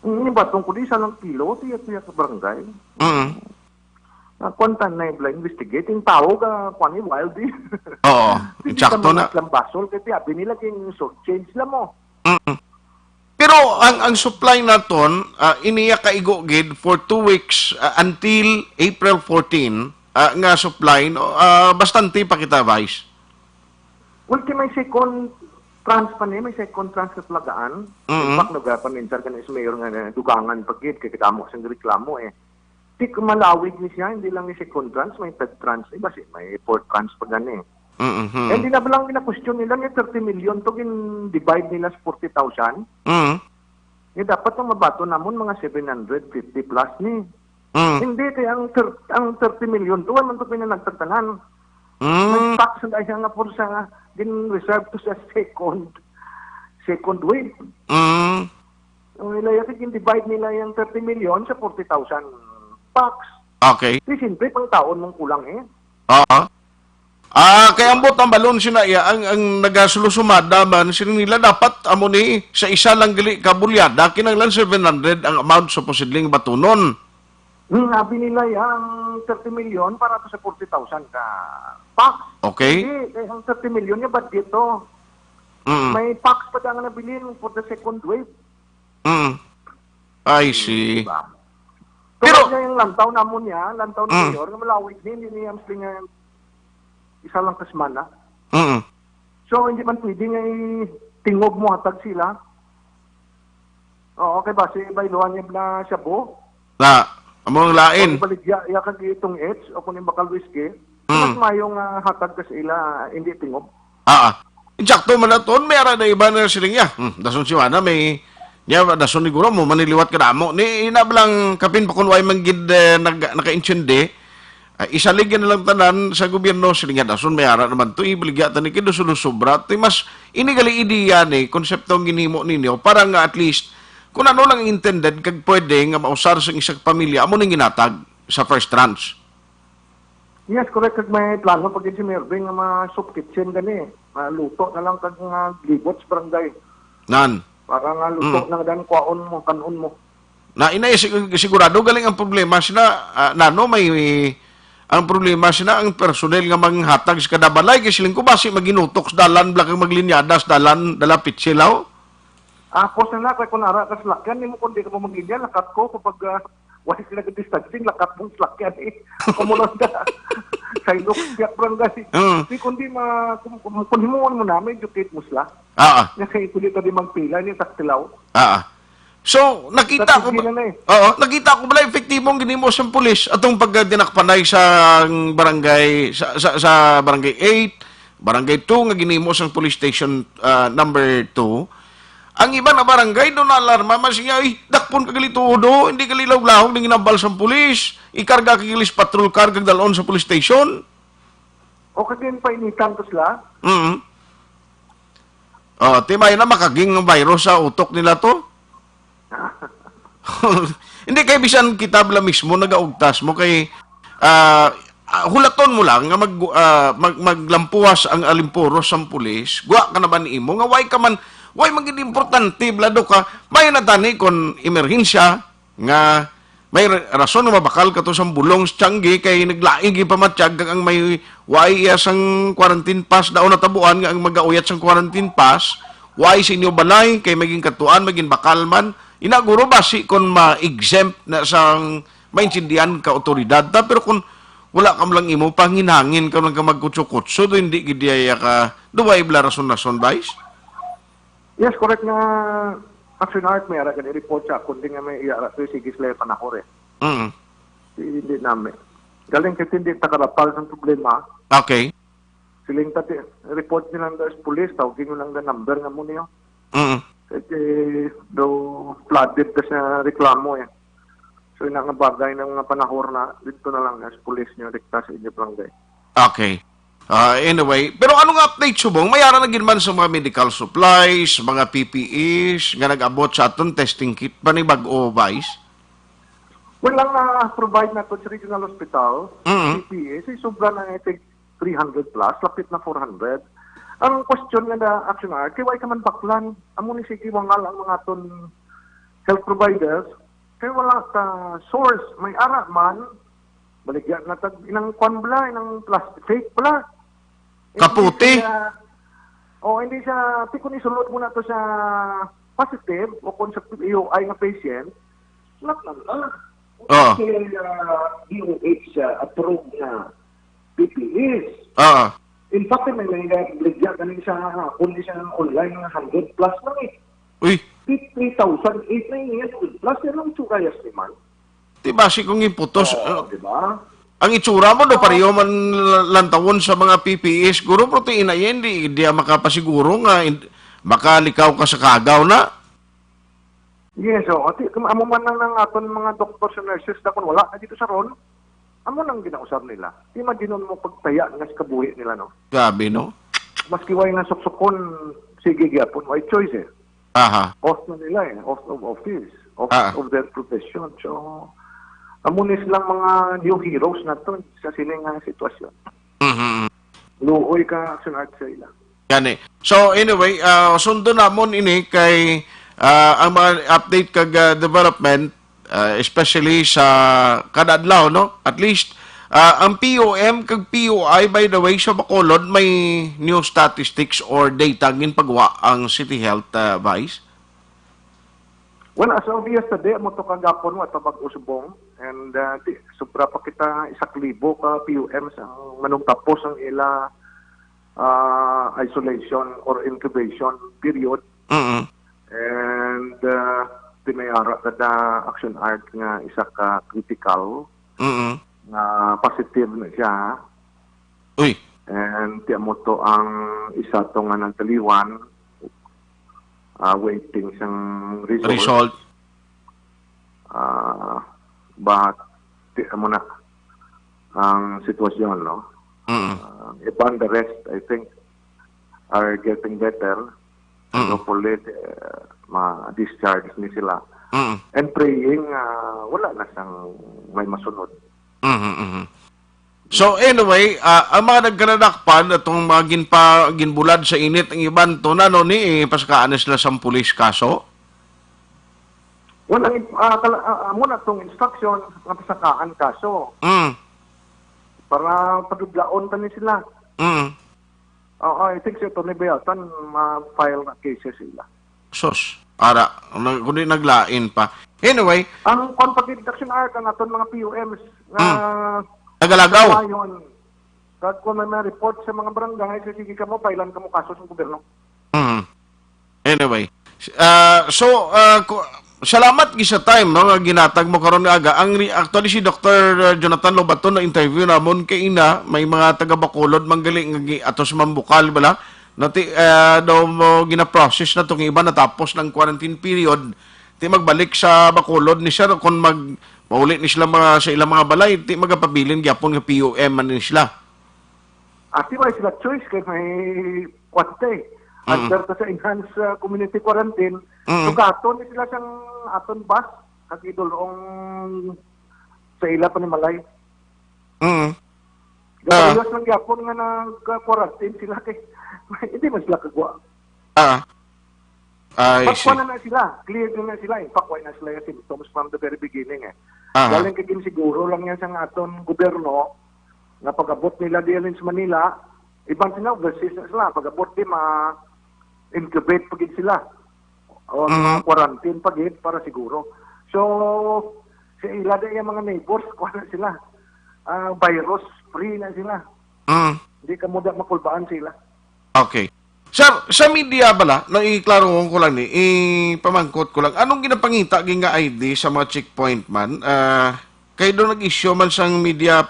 Ini baton ko di sa lang kilo, tiyak-tiyak sa barangay. Mm. Na kuan ta na yung investigating tao ka, kuan ni wild eh. Oo, Hindi ka eksakto na. Mga lambasol, kay abi nila king short change lang mo. Mm. Pero ang, ang supply naton, ah, iniya kaigo gid for two weeks, ah, until April fourteen, ah, nga supply, no, ah, bastante pa kita, Vice. Well, kay may second tranche pa ni, may second tranche na palagaan. Mm. In fact, nagapaminsan ka na sa mayor nga, eh, dugangan pa gid, kay kadamo siyang reklamo eh. Di ko malawig ni siya, hindi lang ni second tranche, may third tranche, eh, basi may fourth tranche pa gani. Mm-hmm. And di na ba lang gina-question nila, may thirty million to, gin-divide nila sa forty thousand? Mm. Nga dapat ang mabaton namon mga seven hundred fifty plus ni. Mm. Hindi, kay ang thir-, ang thirty million to, wala man to pinanagtagtanan. Mm. May tax na siya nga for sa, din reserve to sa second, second wave. Mm. Ang nila, yung divide nila yung thirty million sa forty thousand tax. Okay. Di siyempre, pang taon mong kulang eh. Oo. Ah, kay ambot ang balon sina iya, ang, ang nagasulusumada man, sila nila dapat amo ni sa isa lang gali ka bulyada, kinahanglan seven hundred ang amount supposedly nga batunon. Hmm, abi nila yang thirty million para to sa forty thousand ka pax. Okay. Hindi, kay ang thirty million yung budget to. Mm. May pax pa dyan nga nabilin for the second wave. Mm. I see. Diba? Pero pero yung lantaw namon niya, lantaw ni Mm. Mayor, nga malawig ni, hindi niya mas lingayan. Isa lang ka semana. Mm. So, hindi man pwede nga i-, tingog mo hatag sila. Oo, kay basi bayluhan niya na shabu. Na, amo ang lain. Kung ibaligya iya kag itong H o kung imbakal whiskey, Mm. mas mayo nga hatag ka sa ila, hindi tingog. Ah, ah. Insakto man naton, may ara na iba na siling niya. Hmm, dason si Juana, may, niya, dason ni guro mo, maniliwat ka damo. Ni, ina ba lang, kapin pa kung way man gid, eh, nag-, nakaintindi, ah, isalig na lang tanan sa gobyerno, siling niya, dason may ara naman to, ibaligya ta ni kay dason sobra. Ti mas, ini gali ideya ni, konsepto ang ginhimo ninyo, para nga at least, kung ano lang intended, kag pwede nga mausar sa isang pamilya, amo ning ginatag sa first tranche. Yes, correct. Kag may plano pa gid si Mervin nga ma-soup kitchen gani. Maluto na lang kag mga libot sa barangay. Nan. Para nga luto Mm. na dan kwaon mo, kanon mo. Na inay sig-, sigurado galing ang problema sina, ah, nano may ang problema sina ang personnel nga manghatag sa kada balay kay siling ko basi maginutok sa dalan bla kag maglinyada sa dalan dala pitsilaw. Ako sa na kay kun ara ka salakyan nimo kun di ka mo maglinya lakat ko kapag ah, wala sila ka distancing lakat mong salakyan eh. Kamo lang da. Sa ilok siya barangay. Mm. Di kundi ma kun, kun, kun himuon mo na may educate mo sila. Ah, ah. Nga kay kundi ta di magpila ni taktilaw. Ah, ah. So, nakita ko Sige ba, na na eh. Oo, nakita ko bala epektibo ang ginimo sa pulis atong pagdinakpanay sa barangay sa, sa, sa barangay eight, barangay two nga ginimo sa police station ah, number two. Ang iba na barangay do naalarma man siya, "Ay, dakpon ka gali tuod, oh, hindi gali lawlaw ning ginambal sa pulis. Ikarga ka gali sa patrol car kag dalon sa police station." O kasi yung painitan to sila. Mm. Oh, timay na makaging ang virus sa utok nila to. Hindi kay bisan kita bala mismo nagaugtas mo kay ah, ah, hulaton mo lang nga mag, ah, mag maglampuwas ang alimpuros sang pulis. Gwa ka na ba nimo nga way ka man way man gid importante bala do ka. May na tani kon emerhensya nga may ra- rason nga mabakal ka to sang bulong sa tiyanggi kay naglaig yung pamatyag kag ang may way iya sang quarantine pass daw natabuan nga ang magauyat sang quarantine pass way sa inyo balay kay may ginkatuan may ginbakal man. Ina guro basi kon ma-exempt na sang maintindihan ka otoridad ta pero kung wala ka man lang imo panginhangin ka man ka magkutsukutso do hindi gid iya ka duway bala rason-rason vice. Yes, correct nga Action Art may ara gani report sa akon din nga may iya ra to sige sila panahor eh. Mm. Di, hindi namin. Galing kasi hindi takarapal ng problema. Okay. Siling tati, report nilang da sa police, tawagin nyo lang da number nga mo niyo. Mm. Kasi do flooded ka sa reklamo eh. So ina nga bagay ng mga panahor na dito na lang sa police nyo, dikta sa inyo barangay. Okay. Ah, anyway, pero anong update subong? May ara na gid man sa mga medical supplies, mga P P Es nga nag-abot sa aton testing kit pa ni bag-o, Vice? Well, lang na-provide nato sa regional hospital, Mhm. P P E, si sobra na I think three hundred plus, lapit na four hundred. Ang question nga na Action Art, kay why ka man baklan? Amo ni sige wangal ang mga aton health providers, kay wala ka source, may ara man, baligya na tag inang kwan bala, inang plastic, fake bala. Kaputi. Hindi siya, oh, hindi siya, ti kung isulod mo na to sa positive o kung sa P O I nga patient, wala na lang. Oh. Kaya D O H uh, approved na P P Es. Ah. In fact, may may nagligya kani sa hapon ni sa online nga hundred plus lang eh. Uy, Three thousand eight na yun, hundred plus, yan ang tsura yes ni man. Di ba si kung iputos? Oo, Ah, di ba? Ang itsura mo do pareho man lantawon sa mga P P Es, guro, pero ti ina yan, di, di makapasiguro nga in- makalikaw ka sa kagaw na. Yes, so, ati, kung amo man lang ng aton mga doctors and nurses na kung wala na dito sa ron, amo nang ginausap nila. Imagine mo pagtaya nga sa kabuhi nila, no? Grabe, no? Maski way nga suksukon, sige gyapon, way choice eh. Aha. Oath na nila eh, oath of office, oath Ah. of their profession. So, amo ni silang mga new heroes na to sa sining nga sitwasyon. Mhm. Luoy ka action art sa ila. Gani. So anyway, ah, sundo namon ini kay ah, ang mga update kag ah, development, ah, especially sa kada adlaw, no? At least ah, ang P O M kag P O I, by the way, sa Bacolod may new statistics or data ginpagwa ang City Health, ah, Vice. Well, as of yesterday, amo to kagapon, wa pa bag-o subong. And uh, di, sobra pa kita isa ka libo ka P U Ms ang manugtapos ang ila ah, isolation or incubation period. Mm. And uh, tinayara kada action art nga isa ka critical Mm. nga positive na siya. Uy, And ti amo to ang isa to nga nagtaliwan, ah, waiting sang result. result. Ah, but ti amo na ang sitwasyon, no? Mm. Uh, upon the rest, I think, are getting better. And Mm. hopefully, uh, ma-discharge ni sila. Mm. And praying, uh, wala na sang may masunod. Mhm, mhm. So anyway, ah, ang mga nagkanadakpan atong mga ginpa, ginbulad sa init ang iban to na no ni eh, pasakaan na sila sa pulis kaso. Wala, uh, kala, uh, amo na tong instruction nga pasakaan kaso Mm. para padudlaon pa ni sila. Mm. Oo, I think si Attorney Bayatan ma-file na cases sila. Sus, ara, nag- kundi naglain pa. Anyway, Ang kung pag-deduction art ang aton mga P U Ms nga nagalagaw. Ayon, kag kung may mga report sa mga barangay, so sige kamo, file-an kamo kaso sa gobyerno. Mm. Anyway, ah, so ah, ku- salamat gi sa time no nga ginatag mo karon nga aga. Ang re- actually si Doctor Jonathan Lobaton na interview namon kay ina may mga taga Bacolod manggali nga gi- ato sa Mambukal bala. Nati ah, daw mo gina-process na tong iba natapos ng quarantine period. Ti magbalik sa Bacolod ni sir kung mag mauli ni sila mga sa ilang mga balay, ti magapabilin gyapon nga P U M man ni sila. Ati wala sila choice kay may kwante. Mm. Under ta sa enhanced uh, community quarantine, Mm. sugaton ni sila sang aton bus kag idulong sa ila panimalay. Mm. Gapayos lang gyapon nga nag-quarantine sila kay hindi man sila kagwa. Ah. I But see. kuha na, na sila, clear na, na sila. In fact, wala na sila yung symptoms from the very beginning eh. Aha. Galing kay ginsiguro lang yan sa aton gobyerno nga pag-abot nila diyan sa Manila, iban sila overseas na sila. Pag-abot di ma-incubate pa gid sila. O Mhm. ma-quarantine pa gid para siguro. So, sa ila di yung mga neighbors, kuha na sila. Ah, virus free na sila. Mm. Hindi ka muda makulbaan sila. Okay. Sir, sa media bala, no, iklaro ko lang ni, ipamangkot ko lang, anong ginapangita gid nga I D sa mga checkpoint man? Ah, kay do nag-issue man sang media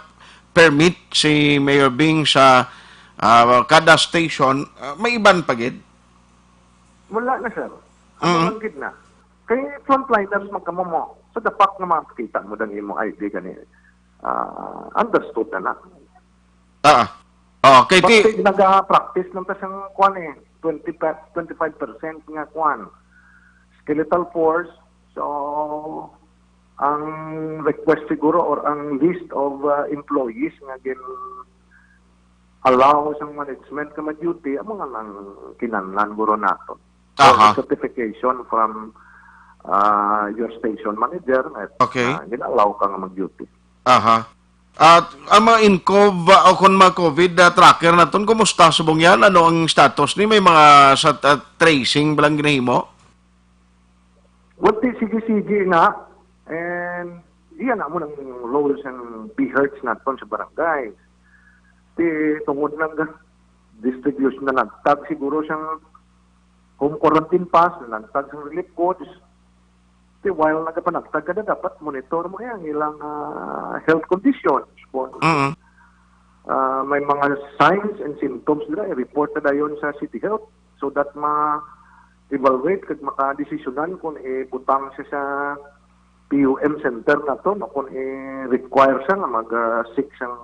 permit si Mayor Bing sa ah, kada station, ah, may iban pa gid? Wala na, sir. Mhm. Ano lang gid na. Kay frontliners man kamo mo. So, the fact nga makakita mo dang imong I D gani, ah, understood na na. Ah. Oh, kay ti But naga-practice lang ta sang kwan eh, twenty, twenty-five percent nga kwan. Skeletal force. So, ang request siguro or ang list of uh, employees nga gin allow sang management ka mag-duty, amo nga lang kinahanglan guro nato. So, Aha. Certification from uh, your station manager nga Okay. uh, gin-allow ka nga mag-duty. Aha. At ang mga INCOV uh, o kung mga COVID uh, tracker naton, kumusta subong yan? Ano ang status ni? May mga sa uh, tracing ba lang ginahimo? Well, ti sige-sige na. And iyan na mo ng role sang BHERTs naton sa barangay. Ti tungod ng distribution na nagtag siguro sang home quarantine pass, na nagtag sang relief goods. Ti while nagapanagtag ka na, dapat monitor mo ang ilang ah, health conditions. Kung Mm. ah, may mga signs and symptoms nila, i-report na dayon sa City Health so that ma-evaluate kag makadesisyonan kung ibutang siya sa P U M center naton o kung i-require siya nga mag-seek siyang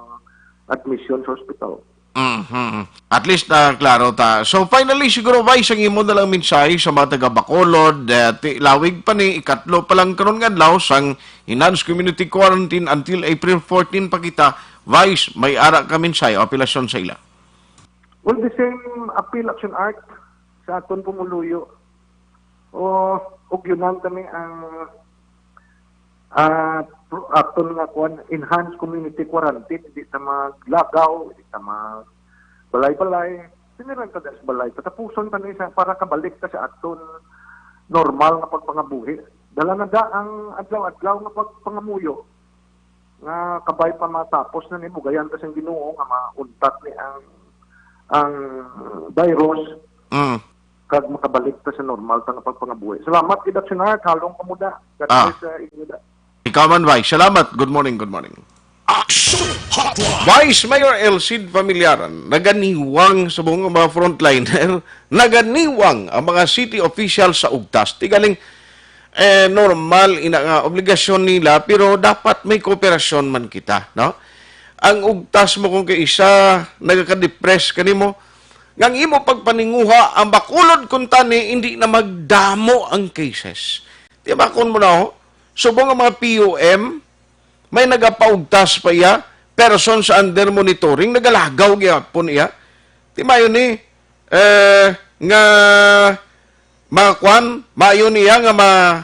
admission sa hospital. Mhm. At least na klaro ta. So finally siguro, Vice, ang imo na lang mensahe sa mga taga Bacolod, eh, ti- lawig pa ni, ikatlo pa lang karon nga adlaw sang enhanced community quarantine until April fourteen pa kita. Vice, may ara ka mensahe o apelasyon sa ila? Well, the same appeal, Action Art, sa aton pumuluyo. O, ugyunan kami ang ah, pro- aton nga kuan, enhanced community quarantine, di ta maglagaw, di ta mag balay-balay. Siniran ta sa balay, patapuson ta ni sa para kabalik ta sa aton normal nga pagpangabuhi. Dala na da ang adlaw-adlaw nga pagpangamuyo nga kabay pa matapos na ni, bugayan ta sang Ginoo nga mauntat ni ang, ang virus Mm. kag makabalik ta sa normal ta nga pagpangabuhi. Salamat gid, Aksyonar. Halong kamo da. God Ah. bless sa inyo da. Ikaw man, Vice. Salamat. Good morning, good morning. Action Hotline. Vice Mayor Elcid Familiaran, naganiwang sa mga, mga frontliner, naganiwang ang mga city officials sa ugtas. Ti galing, eh, normal ina nga obligasyon nila, pero dapat may kooperasyon man kita, no? Ang ugtas mo kung kay isa nagaka-depress kanimo, nga ang imo pagpaninguha, ang Bacolod kuntani, hindi na magdamo ang cases. Di ba, kung mo na, oh, subong ang mga P U M, may nagapaugtas pa iya, persons under monitoring, nagalagaw gyapon iya. Ti mayo ni, eh, nga mga kwan, mayo niya nga ma-,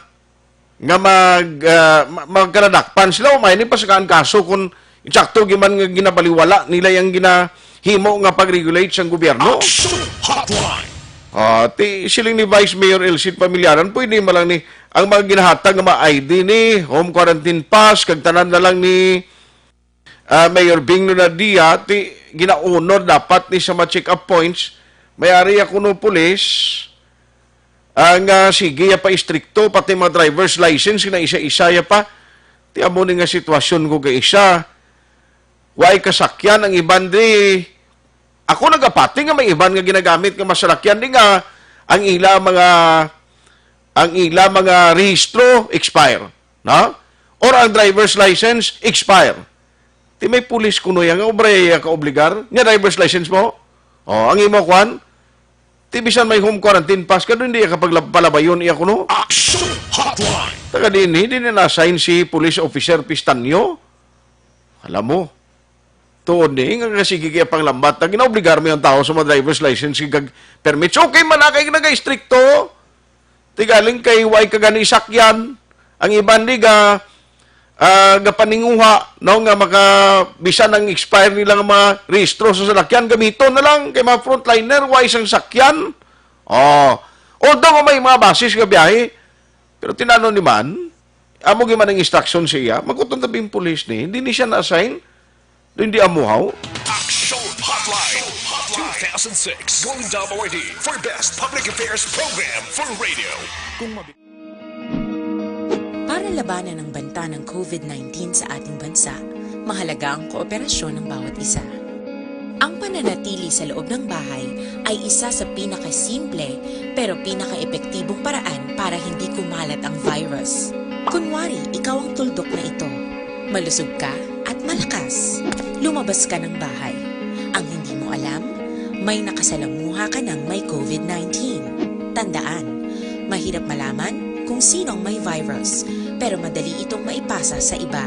nga mag, ah, ma-, magkaladakpan sila, o may ni pasakaan kaso kung insakto giman nga ginabaliwala nila yang ginahimo nga pag-regulate sang gobyerno. Action Hotline. Ah, ti siling ni Vice Mayor Elcid Familiaran, pwede man lang ni ang mga ginahatag nga mga I D ni, home quarantine pass, kag tanan na lang ni, ah, Mayor Bing Lunadia, ti ginaunor dapat ni sa mga check-up points, may ari ako no pulis, ang, ah, sige ya pa istrikto, pati mga driver's license, na isa-isa ya pa. Ti amo ni nga sitwasyon ko kay isa. Way kasakyan ang iban di. Ako nagapati nga may iban nga ginagamit nga masalakyan di nga ang ila mga, ang ila mga rehistro expire, no? Or ang driver's license expire. Ti may pulis kuno ya nga obra ya ka obligar, nga driver's license mo. Oh, ang imo kwan, ti bisan may home quarantine pass ka, hindi ka pagpalabayon iya kuno. Action Hotline. Taga dinhi, di na assign si police officer Pistanyo. Alam mo, tuod ni, nga, nga sige kaya panglambat, na ginaobligar mo yung tao sa mga driver's license, kag permits. Okay man na, kay nagaistrikto. Ti galing kay way ka gani sakyan. Ang iban di ga, ah, gapaninguha, no, nga maka, bisan ang expire nila nga mga rehistro sa salakyan, gamiton na lang kay mga frontliner, way sang sakyan. Oh. Although may mga basis nga biyahe, pero tinano ni man, amo gyud man ang instruction sa iya, magkuton tabi ang pulis ni, hindi ni siya na-assign, hindi amuhaw. Action Hotline two thousand six. Going W D for Best Public Affairs Program for Radio. Kung mabi- Para labanan ang banta ng covid nineteen sa ating bansa, mahalaga ang kooperasyon ng bawat isa. Ang pananatili sa loob ng bahay ay isa sa pinakasimple pero pinakaepektibong paraan para hindi kumalat ang virus. Kunwari, ikaw ang tuldok na ito. Malusog ka at malakas. Lumabas ka ng bahay. Ang hindi mo alam, may nakasalamuha ka ng may covid nineteen. Tandaan, mahirap malaman kung sino ang may virus, pero madali itong maipasa sa iba.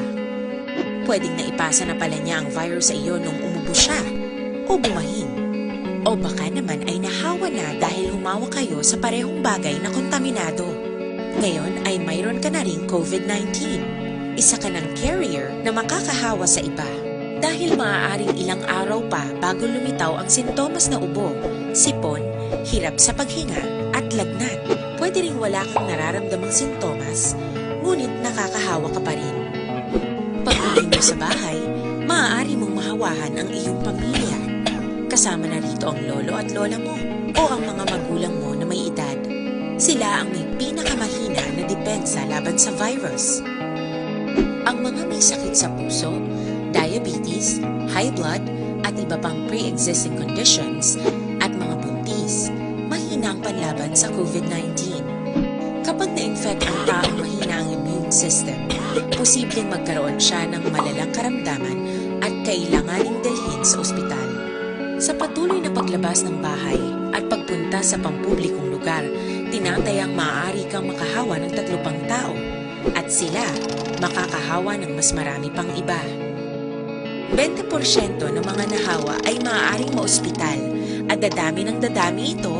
Pwedeng naipasa na pala niya ang virus sa iyo nung umubo siya o bumahin. O baka naman ay nahawa na dahil humawak kayo sa parehong bagay na kontaminado. Ngayon ay mayroon ka na ring covid nineteen. Isa ka ng carrier na makakahawa sa iba. Dahil maaaring ilang araw pa bago lumitaw ang sintomas na ubo, sipon, hirap sa paghinga, at lagnat. Pwede ring wala kang nararamdamang sintomas, ngunit nakakahawa ka pa rin. Pag-uwi mo sa bahay, maaari mong mahawahan ang iyong pamilya. Kasama na rito ang lolo at lola mo o ang mga magulang mo na may edad. Sila ang may pinakamahina na depensa laban sa virus. Ang mga may sakit sa puso, diabetes, high blood, at iba pang pre-existing conditions, at mga buntis, mahina ang panlaban sa covid nineteen. Kapag na-infect ang taong mahina ang immune system, posibleng magkaroon siya ng malalang karamdaman at kailanganing dalhin sa ospital. Sa patuloy na paglabas ng bahay at pagpunta sa pampublikong lugar, tinatayang maaari kang makahawa ng tatlo pang tao, at sila makakahawa ng mas marami pang iba. Bente porsyento ng mga nahawa ay maaaring maospital at dadami ng dadami ito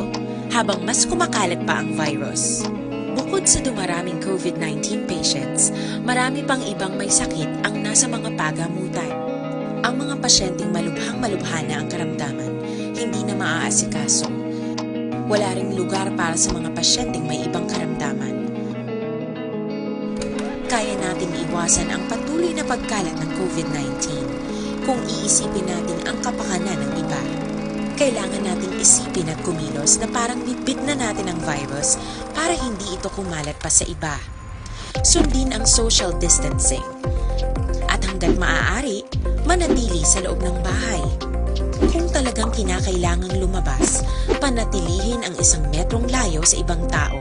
habang mas kumakalat pa ang virus. Bukod sa dumaraming covid nineteen patients, marami pang ibang may sakit ang nasa mga pagamutan. Ang mga pasyenteng malubhang-malubha na ang karamdaman, hindi na maaasikaso. Wala ring lugar para sa mga pasyenteng may ibang karamdaman. Kaya nating iwasan ang patuloy na pagkalat ng covid nineteen kung iisipin natin ang kapakanan ng iba. Kailangan nating isipin at kumilos na parang bitbit na natin ang virus para hindi ito kumalat pa sa iba. Sundin ang social distancing. At hanggat maaari, manatili sa loob ng bahay. Kung talagang kinakailangang lumabas, panatilihin ang isang metrong layo sa ibang tao.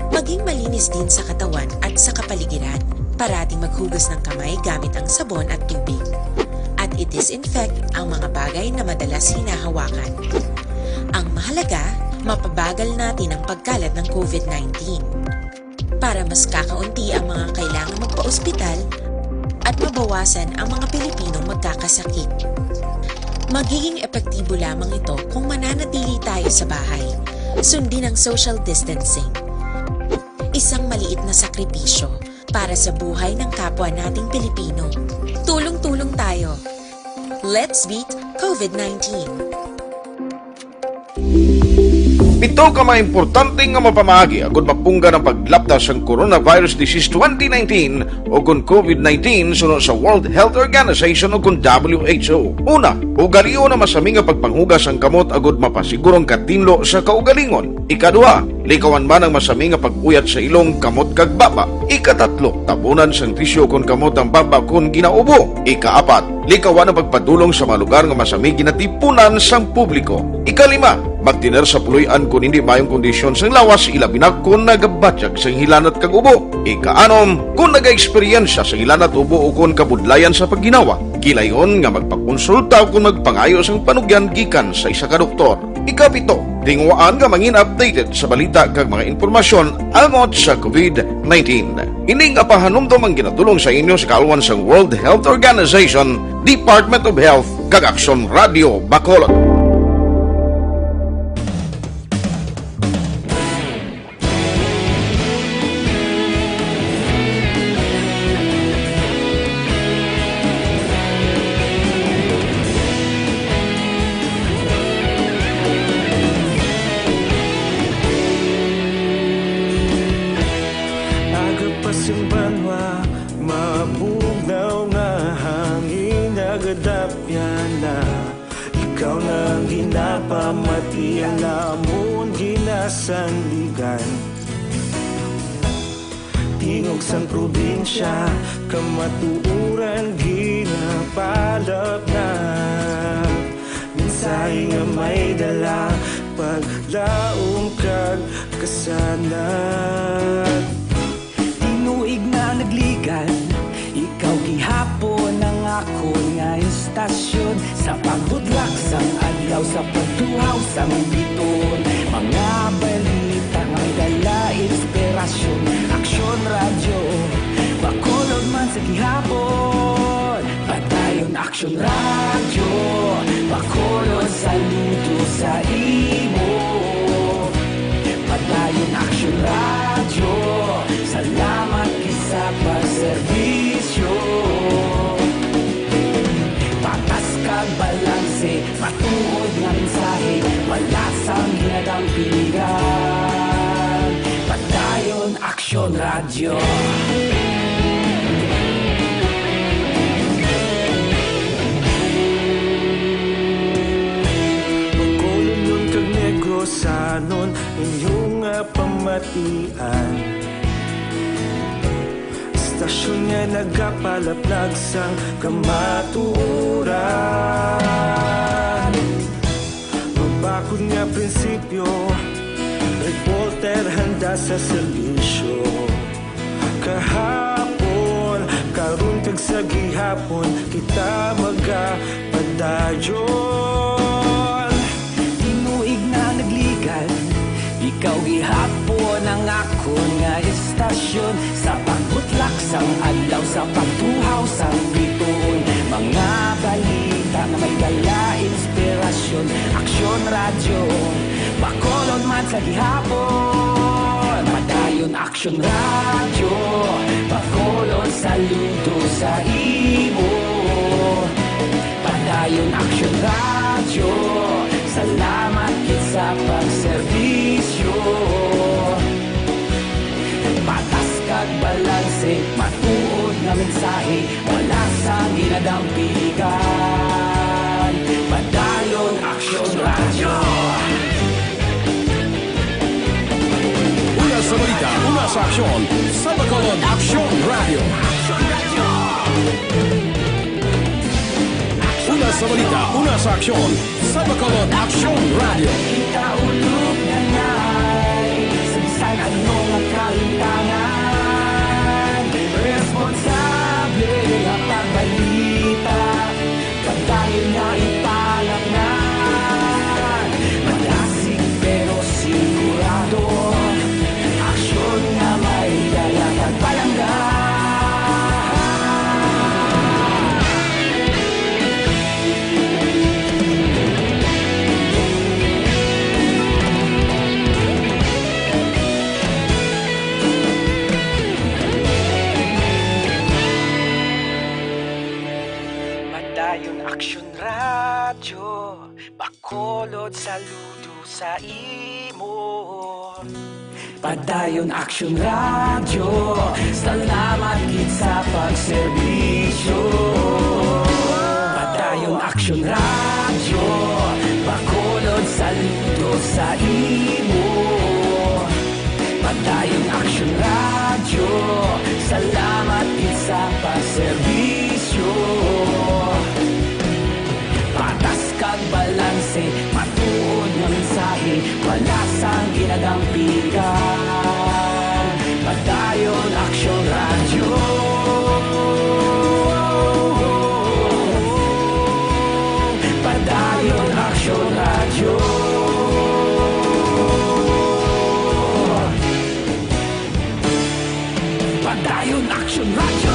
Maging malinis din sa katawan at sa kapaligiran. Parating maghugas ng kamay gamit ang sabon at tubig. At i-disinfect ang mga bagay na madalas hinahawakan. Ang mahalaga, mapabagal natin ang pagkalat ng covid nineteen. Para mas kakaunti ang mga kailangang magpa-ospital at mabawasan ang mga Pilipinong magkakasakit. Magiging epektibo lamang ito kung mananatili tayo sa bahay. Sundin ang social distancing. Isang maliit na sakripisyo para sa buhay ng kapwa nating Pilipino. Tulong-tulong tayo. Let's beat covid nineteen. Pito ka mga importante nga mapamaagi agud mapunggan ang paglapda sang coronavirus disease twenty nineteen o kon covid nineteen suno sa World Health Organization o kon W H O. Una, ugalion ang masami nga pagpanghugas sang kamot agud mapasiguro ang katinlo sa kaugalingon. Ikaduha, likawan man ang masami nga pag-uyat sa ilong, kamot kag baba. Ikatatlo, tabunan sang tisyu kon kamot ang baba kon ginaubo. Ikaapat, likawan ang pagpadulong sa mga lugar nga masami ginatipunan sang publiko. Ikalima, magtener sa puloy-an kon hindi maayong kondisyon sang lawas, ilabi na kon nagabatyag sang hilanat kag ubo. Ikaanom, kon nagaeksperyensya sang hilanat, ubo ukon kabudlayan sa pagginawa, gilayon nga magpakonsulta ukon magpangayo sang panugyan gikan sa isa ka doktor. Ikapito, tinguhaan nga mangin updated sa balita kag mga impormasyon angot sa covid nineteen. Ini nga pahanumdom ang ginadulong sa inyo sa kaalwan sang World Health Organization, Department of Health, kag Aksyon Radio Bacolod. Aga pa sing banwa, mabugnaw nga hangin nagadapyan na. Ikaw na ang ginapamati, ang amon ginasandigan. Tingog sang probinsya, kamatuoran ginapalapnap. Mensahe nga may dala, paglaom kag kasanag. Tinuig na nagligan, ikaw gihapon ang akon nga istasyon. Sa pagbutlak sang adlaw, sa pagtuhaw sang biton, mga balita nga may dala inspirasyon. Aksyon Radyo, Bacolod man sa gihapon. Padayon Aksyon Radyo, Bacolod, saludo sa imo. Padayon Aksyon Radyo, salamat gid sa pagserbisyo. Patas kag balanse, matuod nga mensahe, wala sang ginadampingan. Padayon Aksyon Radyo. Bacolodnon kag Negrosanon, inyo nga pamatian. Istasyon nga nagapalaplag sang kamatuoran. Mabakod nga prinsipyo, reporter handa sa serbisyo. Kahapon, karon kag sa gihapon, kita magapadayon. Tinuig na nagligan, ikaw gihapon ang akon nga istasyon. Sa pagbutlak sang adlaw, sa pagtuhaw sang bituon, mga balita nga may dala inspirasyon. Aksyon Radyo, Bacolod man sa gihapon. Padayon Aksyon Radyo, Bacolod, saludo sa imo. Padayon Aksyon Radyo, salamat gid sa pagserbisyo. Patas kag balanse, Wala sang ginadampigan. Padayon Aksyon Radyo. Una sa balita, una sa aksyon, sa Bacolod Aksyon Radyo. Una sa balita, una sa aksyon, sa Bacolod Aksyon Radyo. Kita ulog na ngay, sa bisan ano nga kalimtangan, responsable nga pagbalita, pagdayon nga ipalangnan, madasig pero sigurado, aksyon nga may dala kag palangga. Padayon Aksyon Radyo, Bacolod, saludo sa imo. Padayon Aksyon Radyo, salamat gid sa pagserbisyo. Padayon Aksyon Radyo, Bacolod, saludo sa imo. Padayon Aksyon Radyo, salamat gid sa pagserbisyo. Patas kag balanse, matuod nga mensahe, wala sang ginadampigan. Padayon Aksyon Radyo. Padayon Aksyon Radyo. Padayon Aksyon Radyo.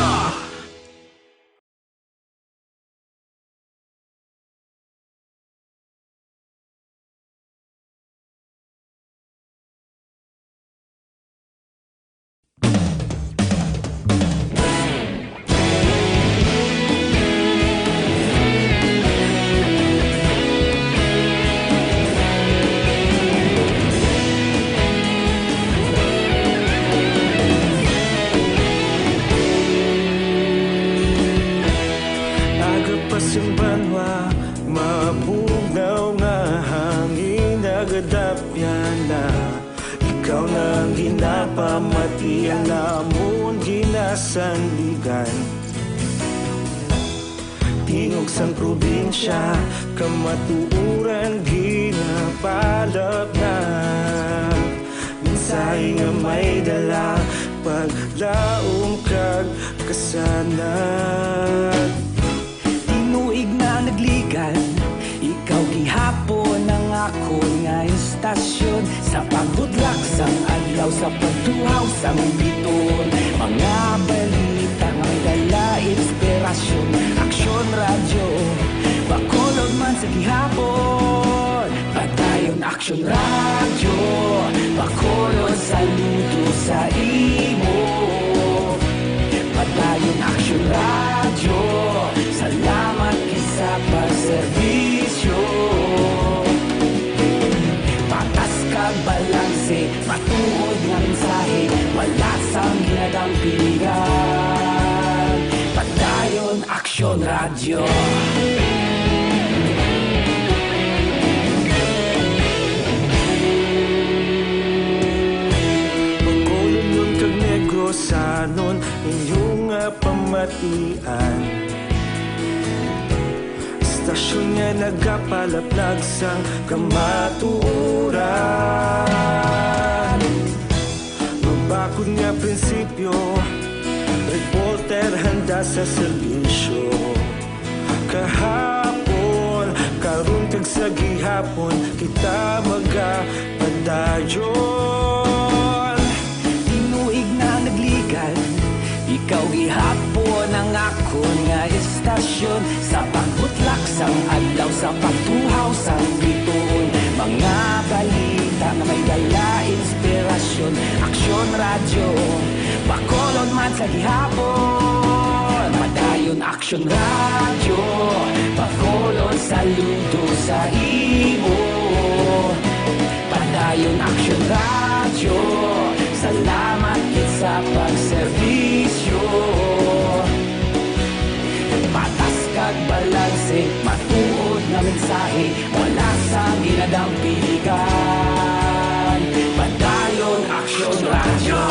Aga pa sing banwa, mabugnaw nga hangin nagadapyan na. Ikaw na ang ginapamatian namon ginasandigan. Tingog sang probinsya, kamatuoran ginapalapnag. Mensahe nga may dala, paglaom kag kasanag. Tinuig na nagligan, ikaw gihapon ang akon nga istasyon. Sa pagbutlak sang adlaw, sa pagtuhaw sang biton, mga balita nga may dala inspirasyon. Aksyon Radyo, Bacolod man sa gihapon. Padayon Aksyon Radyo, Bacolod, saludo sa imo. Padayon Aksyon Radyo, salamat gid sa pagserbisyo. Patas kag balanse, matuod nga mensahe, wala sang ginadampigan. Padayon Aksyon Radyo. Bacolodnon kag Negrosanon, inyo nga pamatian. Istasyon nga nagapalapnag sang kamatuoran. Mabakod nga prinsipyo, reporter handa sa serbisyo. Kahapon, karon, kag sa gihapon, kita magapadayon. Tinuig na nagligan, ikaw gihapon ang akon nga istasyon. Sa pagbutlak sang adlaw, sa pagtuhaw sang biton, mga balita nga may dala inspirasyon. Aksyon Radyo, Bacolod man sa gihapon. Padayon Aksyon Radyo, Bacolod, saludo sa imo. Padayon Aksyon Radyo, salamat gid sa pagserbisyo. Matuod nga mensahe, wala sang ginadampigan. Padayon Aksyon Radyo.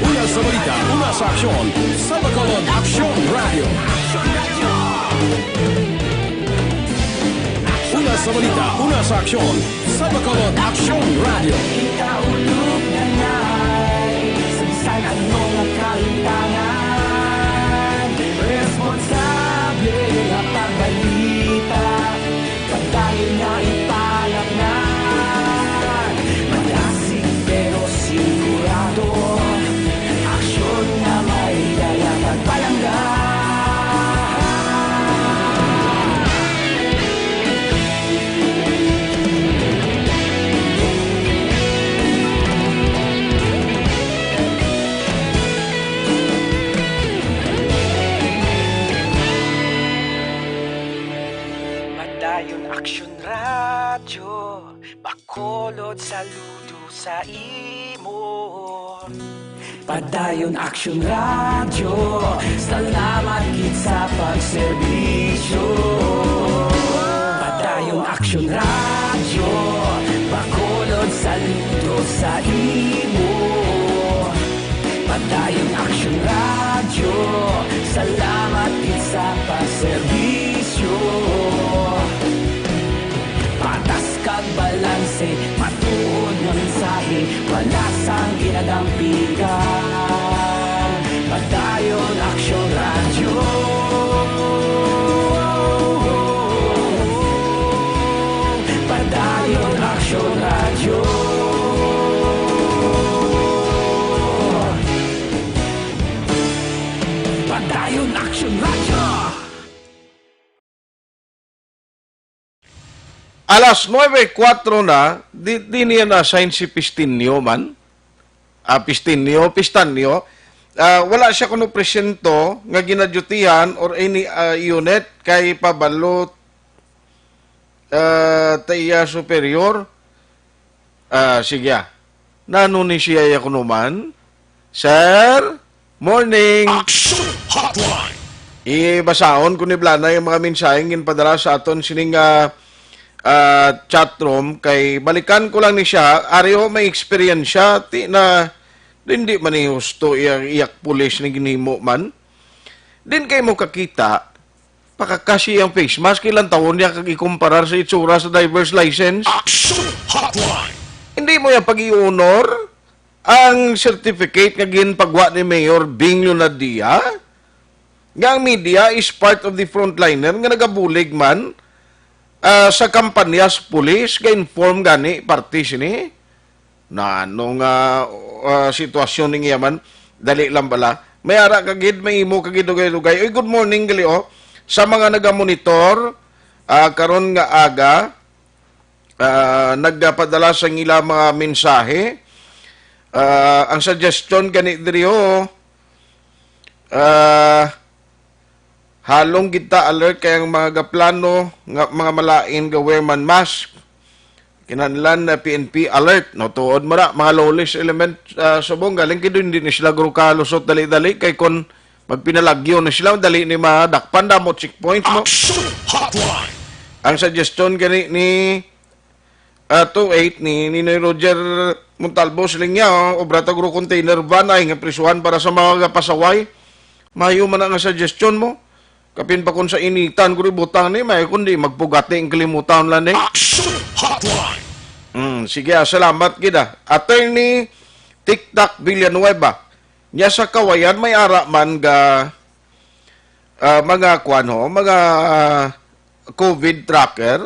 Una sa balita, una sa aksyon, sa Bacolod Aksyon Radyo. Una sa balita, una sa aksyon, sa Bacolod Aksyon Radyo. Ikaulo nga nay, sa bisan ano nga kalimtangan, responsable nga pagbalita, padayon nga ipangatnan. Malasig pero sigurado, aksyon nga may dala kag palangga. Padayon Aksyon Radyo, Bacolod, saludo sa imo. Padayon Aksyon Radyo, salamat gid sa pagserbisyo. Padayon Aksyon Radyo, Bacolod, saludo sa imo. Padayon Aksyon Radyo, salamat gid sa pagserbisyo. Patas kag balanse, matuod nga mensahe, wala sang ginadampigan. Padayon Aksyon Radyo. Padayon Aksyon Radyo. Padayon Aksyon Radyo. Alas nuebe kuwatro na, di, di niya na-assign si Pistinio man. Ah, Pistinio, Pistanio. Ah, wala siya kuno presyento nga ginadyutihan or any, ah, unit kay pabalo, ah, ta iya superior. Ah, sige, ah. Nano ni siya ya kuno man? Sir, morning. Action Hotline. Ibasahon ko ni Blanay ang mga mensaheng ginpadala sa aton sining, ah, ah, chat room kay balikan ko lang ni siya. Ari ho, may eksperyensya, ti na, hindi man ni husto iya, iyak pulis ni ginhimo man. Din kay mo kakita, pakakasi ang face mask, ilang taon niya kag ikumparar sa itsura sa driver's license. Action Hotline. Hindi mo yan pag-i-honor ang certificate nga ginpagwa ni Mayor Bing Leonardia, nga ang media is part of the frontliner nga nagabulig man, ah, sa kampanya sa pulis, ga-inform gani parte sini. Na ano nga, ah, sitwasyon ning iya man, dali lang bala. May ara ka gid, may imo ka gid dugay-dugay. Uy, good morning gali, oh. Sa mga nagamonitor, ah, karon nga aga, ah, nagpadala sa ila mga mensahe. Ah, ang suggestion gani diri, oh, ah, halong gid ta alert kay ang mga gaplano nga mga malain ga wear man mask. Kinahanglan na P N P alert, no? Tuod mo na, mga lawless element, ah, subong, galing kay doon, hindi na sila guro kalusot dali-dali, kay kung magpinalagyo na sila, dali ni madakpan, damo checkpoints mo. Action Hotline. Ang suggestion gani ni, ah, two eight ni Ninoy Roger Montalvo, siling niya, oh, obra ta guro container van ay nga prisuhan para sa mga pasaway. Mayo man na nga suggestion mo. Kapin pa kung sa initan ko rin butang ni, may kundi magpugati ang kalimutan lang ni. Action Hotline. Mm, sige, ah, salamat gid, ah. Attorney Tiktak Villanueva. Nya sa Kawayan, may ara man ga, ah, mga kwan ho, mga, ah, COVID tracker.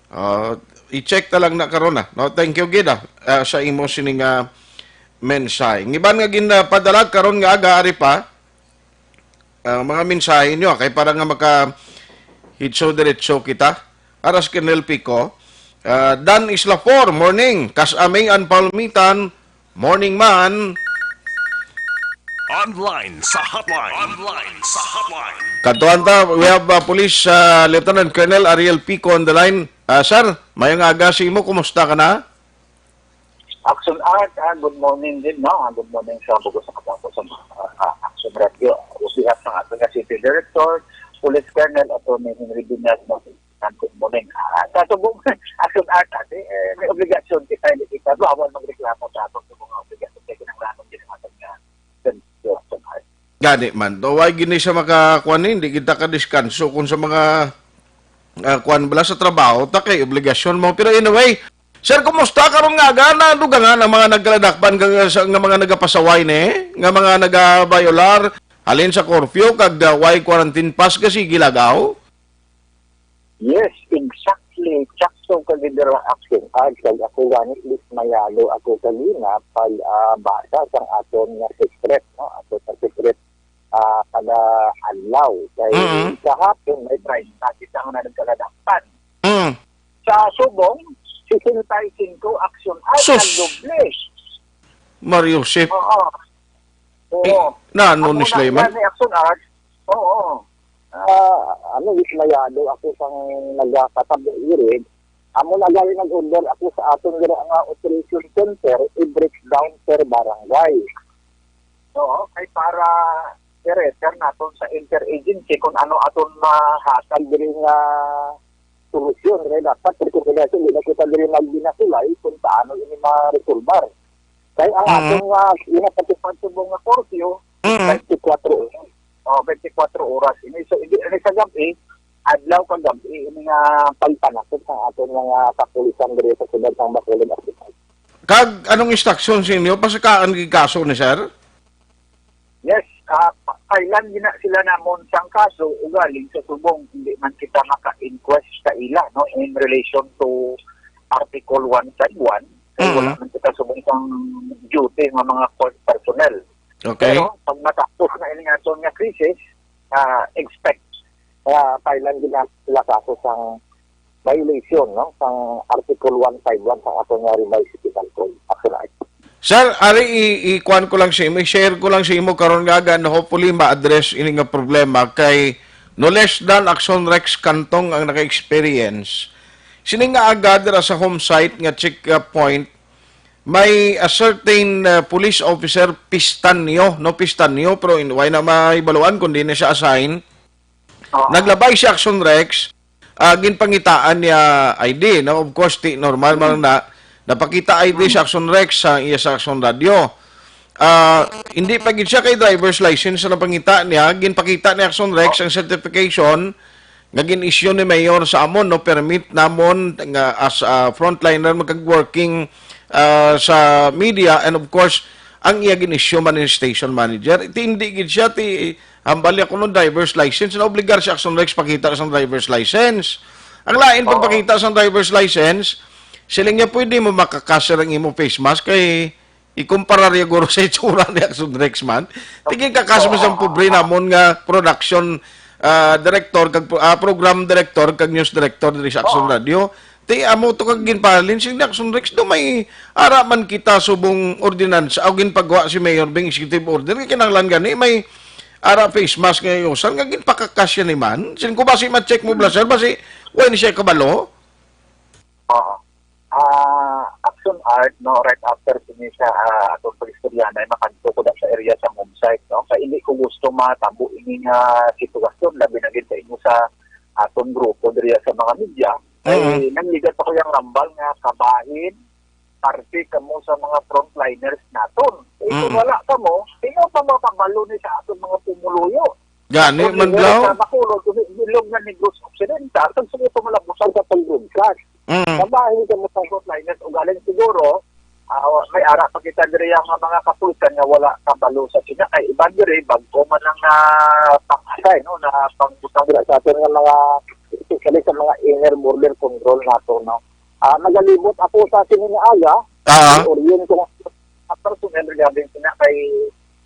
Ah, i-check ta lang na karon na, no? Thank you gid, ah, ah, sa imo sini nga mensahe. Ang iban nga ginpadala karon nga aga, ari pa, ah, mga mensahe nyo, kay para nga maka hitso diretso kita. Aras Kenel Pico, ah, Dan Isla four, morning. Kas Aming an Palmitan, morning man. Online sa hotline. Online sa hotline. Kadtuan ta, we have, uh, Police, uh, Lieutenant Colonel Ariel Pico on the line. Uh, sir, mayong aga sa imo. Kumusta ka na? Action Art, ah, good morning din, no? Ah, good morning sa bugos sa kadako sa mga, ah, Action Radio. behalf sang ato nga city director, police colonel, Attorney Henry Binyag, no, sa Santo Moning. Ah, sa subong action art, ate, eh, may obligasyon kita, hindi kita bawal magreklamo sa ato subong nga obligasyon kay kinahanglan din ang aton nga sensyo, action art. Gani man, to, why gini sa makakuan ni, hindi kita kadiskanso kung sa mga, ah, kuan bala sa trabaho, ta kay obligasyon mo. Pero anyway, sir, kumusta karon nga aga? Nadugangan ang mga nagkaladakpan nga, sa, nga mga nagapasaway ni, nga mga nagabayolar halin sa curfew kag, ah, way quarantine pass kasi gilagaw? Yes, exactly. Sakto ka gid dira, Action Art, kag ako gani, Lis Mayalo ako kanina pag, ah, basa sang aton nga secret, no? Aton nga secret, ah, kada adlaw. Kay Mm. kahapon may treinta kita nga nagkaladakpan. Mm. Sa subong, sesenta y cinco, Action Art, Sus! ang doble. Mario Joseph. Oo. Oo. Eh, na, ano Ako ni na, Slayman? Yan ni Action Art. Oo. Ah, ano, Lis Mayalo ako sang nagakatabi irig. Amo na gani nag-order ako sa aton dira nga operation center, i-breakdown per barangay. Oo, kay para i-refer naton sa interagency kung ano aton mahatag diri nga solusyon. Kay dapat rekomendasyon, di na kita diri magbinasulay kung paano ini maresolbar. Kay ang Mm. aton nga ginapatupad subong nga curfew, Mm. twenty-four oras. Oh, twenty-four oras. Ini, so, ini, ini sa gabi, adlaw kag gabi, ini nga pagpanakot sa aton mga kapulisan diri sa siyudad sang Bacolod. Kag anong instruction sa inyo? Pasakaan gid kaso ni sir? Yes, ah, pa-, file-an gina sila namon sang kaso, ugaling sa subong, hindi man kita maka-inquest sa ila, no, in relation to Article one five one, kay wala Mm. man kita subong sang duty nga mga court personnel. Okay. Pero, pag matapos na ini nga aton nga krisis, ah, expect, ah, file-an gina sila kaso sang violation, no, sang Article one five one sang aton nga Revised Penal Code. Action Art. Sir, ari i, i-kuan ko lang sa imo, i-share ko lang sa imo karon nga aga, and hopefully ma-address ini nga problema kay no less than Action Rex Cantong ang naka-experience. Sini nga aga dira sa home site nga check, uh, point, may a certain, uh, police officer, Pistanyo, no, Pistanyo, pero in, why na mahibaluan kung di na siya assign? Oo. Naglabay si Action Rex, ah, ginpangitaan niya I D, no? Of course, ti, normal man Mm. na, napakita I D Mm. si Action Rex sa iya sa Action Radio. Ah, hindi pa gid siya kay driver's license na pangita niya, ginpakita ni Action Rex Oh. ang certification nga gin-issue ni Mayor sa amon, no, permit namon nga as a frontliner, magkag-working, ah, sa media, and of course, ang iya gin-issue man ni station manager, ti hindi gid siya, ti hambal niya kuno driver's license, naobligar si Action Rex pakita sang driver's license. Ang lain Oo. pagpakita sang driver's license, siling niya, "Pwede mo maka-cash ang imo face mask kay ikumpara niya guro sa itsura ni Action Rex man." Tingin ka, cash mo sang Oo. pobre namon nga production, ah, director, kag pro-, ah, program director, kag news director diri sa Action Oo. Radio. Ti amo to kag ginpalin si Action Rex, do may ara man kita subong ordinansa o ginpagawa si Mayor Bing executive order nga kinahanglan gani may ara face mask nga iusan nga ginpakakasya ni man. Sin ko basi ma-check mo, Blaser, basi wa ni siya kabalo. Oo. Ah, Action Art, no, right after sini sa, ah, atong pag-istorya na, makadto ko na sa area sa home site, no? Kay hindi ko gusto matabo ini nga sitwasyon, labi na gid sa inyo sa atong grupo diri sa mga media. Kay Mm. nangligat ako yung rambal nga kabahin, parte kamo sa mga frontliners naton. Kay kung Mm. wala kamo, sino pa makabalo ni sa atong mga pumuluyo? Gani Kung man diri daw. sa Bacolod, kung bilog na Negros Occidental, kung sino pa malabusan sa pag-broadcast. Mm. Kabahin kamo sa frontliners, ugaling siguro, ah, may ara pa kita diri ang mga kapulisan nga wala kabalo sa sina. Kay iban diri, bag-o man ang na pang-assign, no, na pangbutang dira sa aton nga mga, especially sa mga inner border control nato, no. Ah, nagalibot ako sa sini nga aga, Ah. i-orient ko nga sa personnel regarding sina kay,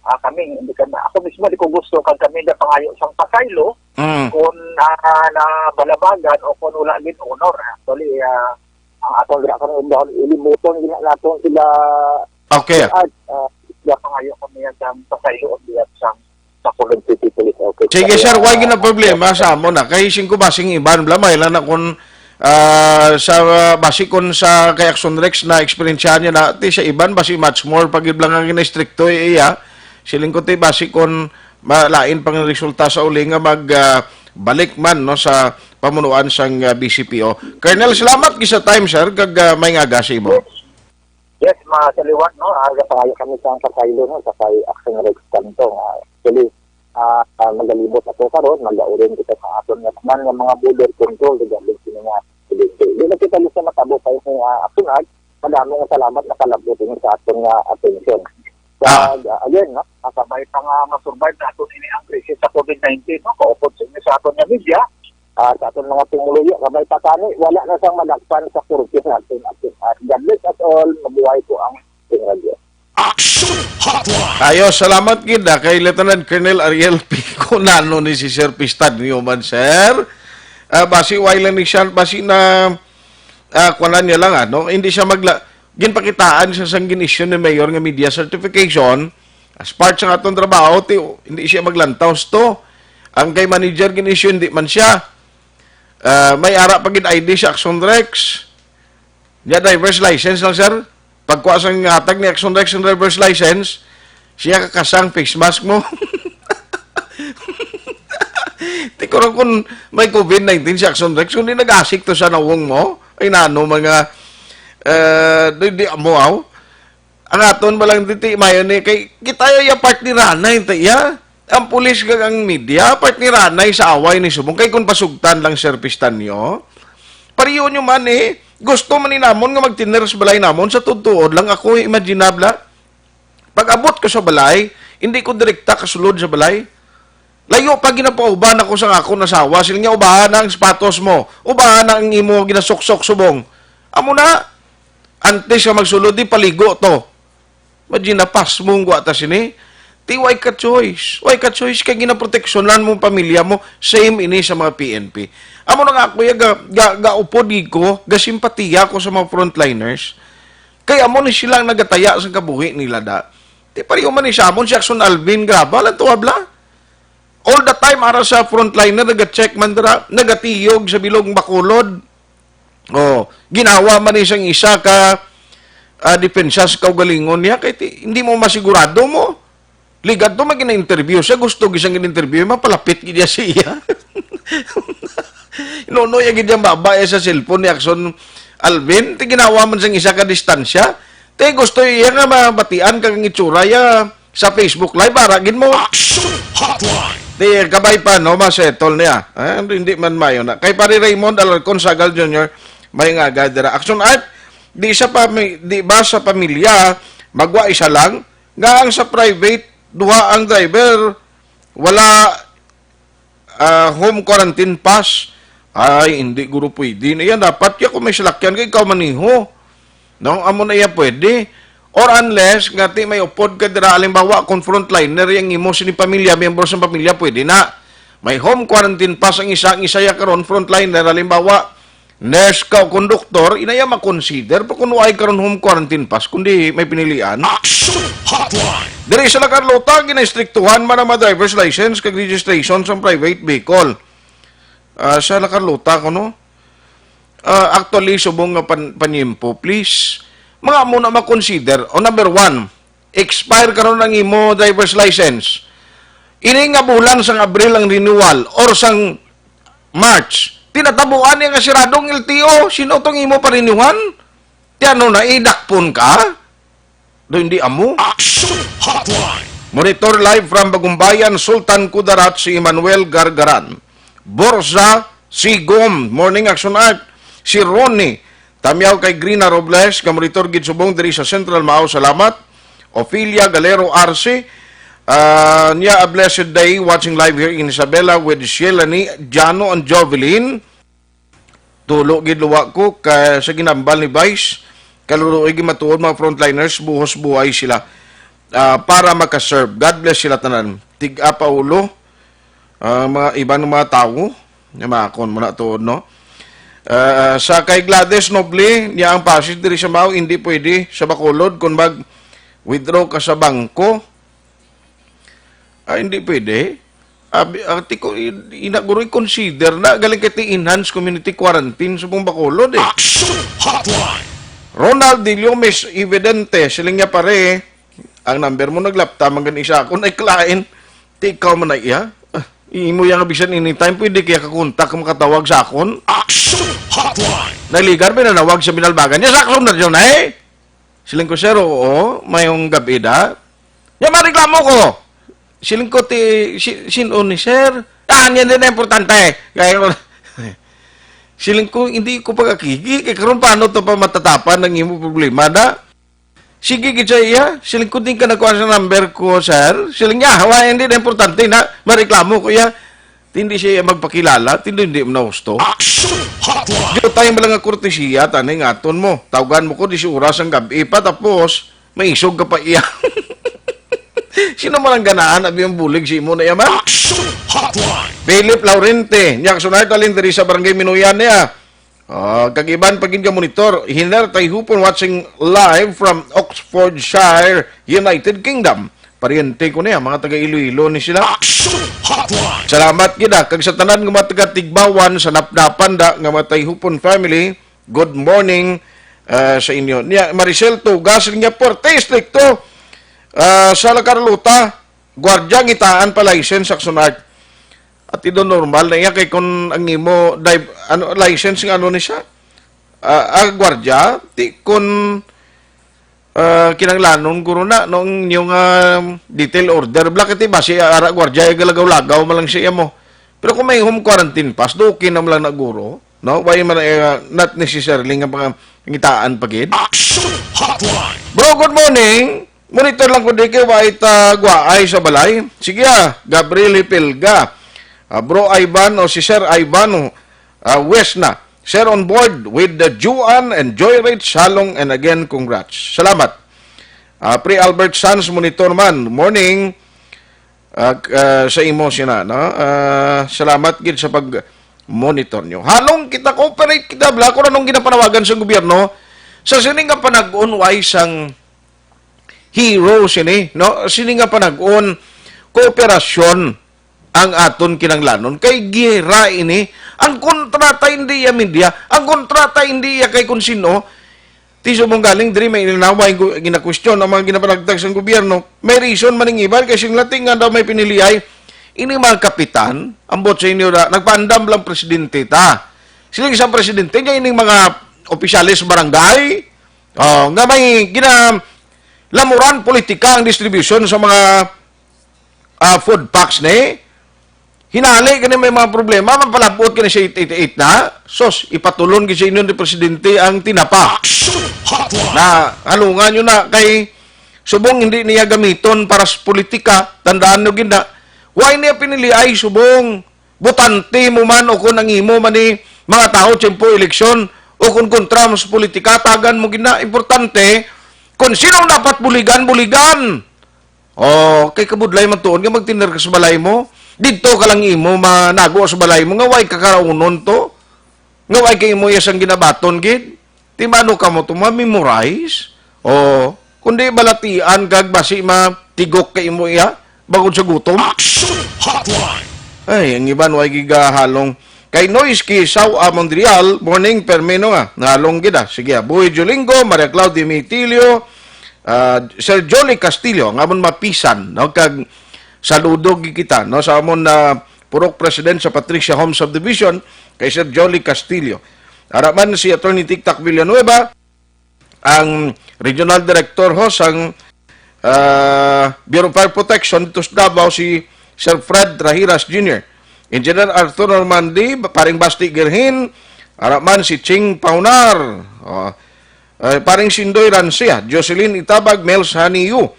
ah, kami, hindi ka na, ako mismo di ko gusto kag kami na pangayo sang pasaylo Mm. kung, ah, nabalabagan o kung wala gid honor. Actually, ah, ang atong dira karon, ilibuton gina naton sila. Okay. At, ah, sila pangayo kami ang sang pasaylo on behalf sang Bacolod City Police. Okay. Sige, sir, wala gid na problema sa amo na. Kay singko basing iban, bala, may lang na kung, ah, sa, basi kung sa kay Action Rex na eksperyensya niya na, ti sa iban, basi much more, pag iblang ang gina-stricto, eh, iya. Siling ko, ti, basi kung malain pang resulta sa uli nga mag, ah, balik man, no, sa pamunuan sang, ah, B C P O. Colonel, salamat gid sa time, sir, kag, ah, maayong aga sa imo. Yes, masaliwat, no? Aga pa kayo kami sa pasaylo, no? Sa kay Action Rex Kanto, nga actually, ah, ah, nagalibot ako karon, nagaurin kita sa aton nga tanan nga mga border control, regarding sino nga presidente. Di na kita lista matabo kay sa, ah, Action Act, madamo nga salamat nakalabot ini sa aton nga atensyon. Sa, Ah. ah, again, no? Kasabay pa nga masurvive nato ini ang krisis sa COVID nineteen, no? Kaupod sa inyo sa aton nga media, ah, sa aton mga pumuluyo, kabay pa kani, wala na sang madakpan sa kurte natin. At, at God bless us all, mabuhay po ang ating radyo. Action Hotline! Ayo, salamat gid, ah, kay Lieutenant Colonel Ariel Pico. Nano ni si Sir Pistan Newman, sir? Ah, basi, why lang ni siya, basi na, ah, kuwanan niya lang, ano? Hindi siya magla-, ginpakitaan siya sang gin-issue ni Mayor nga media certification. As part sa atong trabaho, ti, hindi siya maglantaw to. Ang kay manager gin-issue, hindi man siya. Ah, may ara pa gid I D sa Action Rex. Nya, driver's license lang, sir. Pagkuha sang hatag ni Action Rex ang driver's license, siya kakasang face mask mo. Ti, kung, kung may COVID nineteen si Action Rex, kung di nag-asik to sa nawong mo, ay nano mga, eh, di, di mo, aw. Ang aton ba lang diti, mayo ni, kay kita ya part ni Ranay, ta iya. Ang pulis kag ang media, part ni Ranay sa away ni subong. Kay kung pasugtan lang, Sir Pistanyo, pariyo nyo man eh, gusto man ni namon nga magtiner sa balay namon, sa tutuod lang ako, imaginable. Pag abot ko sa balay, hindi ko direkta kasulod sa balay. Layo pa ginapauban ako sa akon asawa. Sila niya, "Ubahan na ang sapatos mo. Ubahan na ang imo ginasuksok subong." Amo na, antes ka magsulod, di paligo to. Imagine na, pasmong gwa ta sini. Ti, why ka choice? Why ka choice? Kay ginaproteksyonan mo ang pamilya mo. Same ini sa mga P N P. Amo na nga ako, ya, ga, ga, gaupod gid ko, gasimpatiya ko sa mga frontliners. Kay amo ni sila ang nagataya sa kabuhi nila da. Ti, pareho man ni sa amon, si Action Alvin, grabe, alam to, habla. All the time, ara sa frontliner, nag-check man dira, nagatiyog sa bilog Bacolod. Oh, ginawa man ni sang isa ka, ah, depensa sa kaugalingon niya, kay ti, hindi mo masigurado mo. Ligad to, mag-interview siya, gusto gisang in-interview, mapalapit gid niya siya. Nuno ya gid yang baba, eh, sa cellphone ni Action Alvin, ti ginawa man sang isa ka distansya. Ti gusto iya nga mabatian kag ang itsura ya sa Facebook Live, ara gid mo. Action Hotline. Di, kabay pa, no, masettle niya. Eh, hindi man mayo na. Kay Pare Raymond Alarcon Sagal Junior, may nga agad dira. Action Art, di sa pami-, di ba sa pamilya, magwa isa lang? Nga ang sa private, duha ang driver, wala, ah, home quarantine pass. Ay, hindi guro pwede na yan. Dapat ya kung may salakyan ka, ikaw maniho. No, amo na iya pwede. Or unless, nga ti may upod ka dira, halimbawa, kung frontliner yang imo sini pamilya, miyembro sa pamilya, pwede na. May home quarantine pass ang isa, ang isa ya karon, frontliner, halimbawa, nurse ka o konduktor, inaya ma-consider, pero kung wala karon home quarantine pass, kundi may pinilian. Action Hotline. Diri sa La Carlota, ginaistriktuhan man ang mga driver's license kag registration sa private vehicle. Ah, sa La Carlota, kuno? Ah, actually, subong nga pan-, panyempo, please. Mga amo na ma-consider. O, number one, expire karon ang imo driver's license. Ini nga bulan sang Abril ang renewal or sang March, tinatabuan niya nga siradong L T O. Sino tong imo parinyuhan? Ti ano na, idakpon ka? Do hindi amo? Action Hotline. Monitor live from Bagumbayan, Sultan Kudarat, si Emmanuel Gargaran. Borja Sigom, Morning Action Art. Si Ronnie Tamyaw kay Grina Robles, nga monitor gid subong diri sa Central Mao. Salamat. Ophelia Galero Arce, ah, niya, "A blessed day, watching live here in Isabela with Shelani, Jano, and Jovelyn." Tulo gid luwa ko kay sa ginambal ni Vice, kaluluoy gid matuod mga frontliners, buhos buhay sila, ah, para makaserve. God bless sila tanan. Tig-a pa ulo, ah, mga iban nga mga tawo, nga maakon mo na tuod, no? Ah, sa kay Gladys Noble, niya ang pasis diri sa Mao, hindi pwede sa Bacolod kung mag-withdraw ka sa bangko. Ah, hindi pwede. Abi, ati ko, in-, ina, guro, i-consider na, galing kay ti enhanced community quarantine sa buong Bacolod, eh. Action Hotline. Ronald Dilio, Miss Evidente, siling niya, "Pare, ang number mo naglapta, man gani sa akon ay client." Ti ikaw man na iya? Ah, imo yang bisan anytime, pwede kaya ka-contact, makatawag sa akon? Action Hotline! Naligar, may nanawag sa binalbagan niya. Sa akon na dyan, eh! Siling ko, "Sir, oo, mayong gabi da." "Nya, mareklamo ko." Siling ko, "Ti, si, sino ni sir?" "Ah, yan din ang importante." Kaya ko, siling ko, "Hindi ko pagakigi. Kaya karon, paano to pa matatapan ang imo problema da?" Sige, gid sa iya. Siling ko, "Din ka nakuha sa number ko, sir?" Siling niya, "Hawa, hindi na importante na. Mareklamo ko iya." Hindi siya magpakilala, hindi, hindi mo na husto. Action Hotline! Di tayo lang nga kortesiya, tanay nga aton mo. Tawgan mo ko, di si oras ang gabi pa, tapos, may isog ka pa iya. Sino man ang ganahan, abi ang bulig si imo na yaman? Action Hotline! Philip Laurente, niya kasunay talin diri sa Barangay Minuyan niya. Ah, kag iban pa gid nga monitor, Hiner Tayhupon watching live from Oxfordshire, United Kingdom. Paryente ko niya, mga taga Iloilo ni sila. Action Hotline! Salamat gid, ah. Kag sa tanan nga mga taga Tigbawan, sa Napnapan da, nga mga Tayhupon family, good morning, ah, sa inyo. Niya, Maricel Tugas, niya, Porte, Estricto, ah, sa La Carlota, Guardia, ngitaan pa license, Saxon Art. At ito normal na iya kay kung ang imo dive, ano, license nga ano ni siya? Ah, ah, gwardiya, ti kun, ah, kinanglanon guro na no ang inyo nga detail order. Bla kay ti basi ara gwardiya ay galagaw-lagaw man lang siya mo. Pero kung may home quarantine pass, do okay na man lang na guro, no? Why man, eh, not necessarily nga pangitaan pa gid. Action Hotline! Bro, good morning. Monitor lang ko di kay wa ita guwaay sa balay. Sige, ah, Gabriel Hipilga. Ah, Bro Ivan o si Sir Ivan, ah, West na. Sir on board with the Juan and Joy Rich Halong, and again, congrats. Salamat. Ah, Pre Albert Sanz, monitor man. Morning. Ah, ah, sa imo sina, no? Ah, salamat gid sa pag-monitor nyo. Halong kita, cooperate kita, bla, kung anong ginapanawagan sa gobyerno. Sa sini nga panag-on, way sang hero sini, no? Sini nga panag-on, kooperasyon ang aton kinanglanon. Kay giyera ini, ang kontrata hindi iya media, ang kontrata hindi iya kay kun sino. Ti subong galing diri may ilinaway gu-, ginakwestiyon ang mga ginapanagtag sang gobyerno. May reason man ning iban kay sing lating nga daw may piniliay. Ini mga kapitan, ambot sa inyo na, nagpaandam lang presidente ta. Siling sa presidente niya ining mga opisyales sa barangay, oh, nga may gina-, lamuran politika ang distribution sa mga, ah, food packs ni. Hinali gani may mga problema, mapalabot gani sa eight eight eight na. Sos, ipatulon gid sa inyo ni Presidente ang tinapa. Action Hotline! Na halungan nyo na kay subong hindi niya gamiton para sa politika. Tandaan nyo gid na. Why niya pinili ay subong? Botante mo man o kung ang imo man ni mga tao tiyempo eleksyon o kung kontra mo sa politika, tagan mo gid na. Importante, kung sino dapat buligan, buligan. Oh, kay kabudlay man tuon nga magtiner ka sa balay mo. Didto ka lang imo manago sa balay mo nga way kakaraunon to. Nga way kay imo iya sang ginabaton gid. Ti mano ka mo to ma-memorize? Oh, kundi balatian kag basi matigok kay imo iya bangod sa gutom. Action Hotline! Ay, ang iban way gigahalong. Kay Noise Kisaw, ah, Mondrial, morning, permi no nga. Nalong gid, ah. Sige, ah. Boy Jolingo, Maria Claudia Mitilio, ah, Sir Jolly Castillo, nga amon mapisan, no? Kag saludo gid kita, no? Sa amon na purok president sa Patricia Home Subdivision, kay Sir Jolly Castillo. Ara man si Attorney Tiktak Villanueva, ang Regional Director ho sang, ah, Bureau of Fire Protection dito sa Davao, si Sir Fred Rahiras Junior Engineer Arthur Normandy, paring Basti Gerhin, ara man si Ching Paunar, oh, eh, paring Sindoy Rancia, Jocelyn Itabag, Mels Haniyu,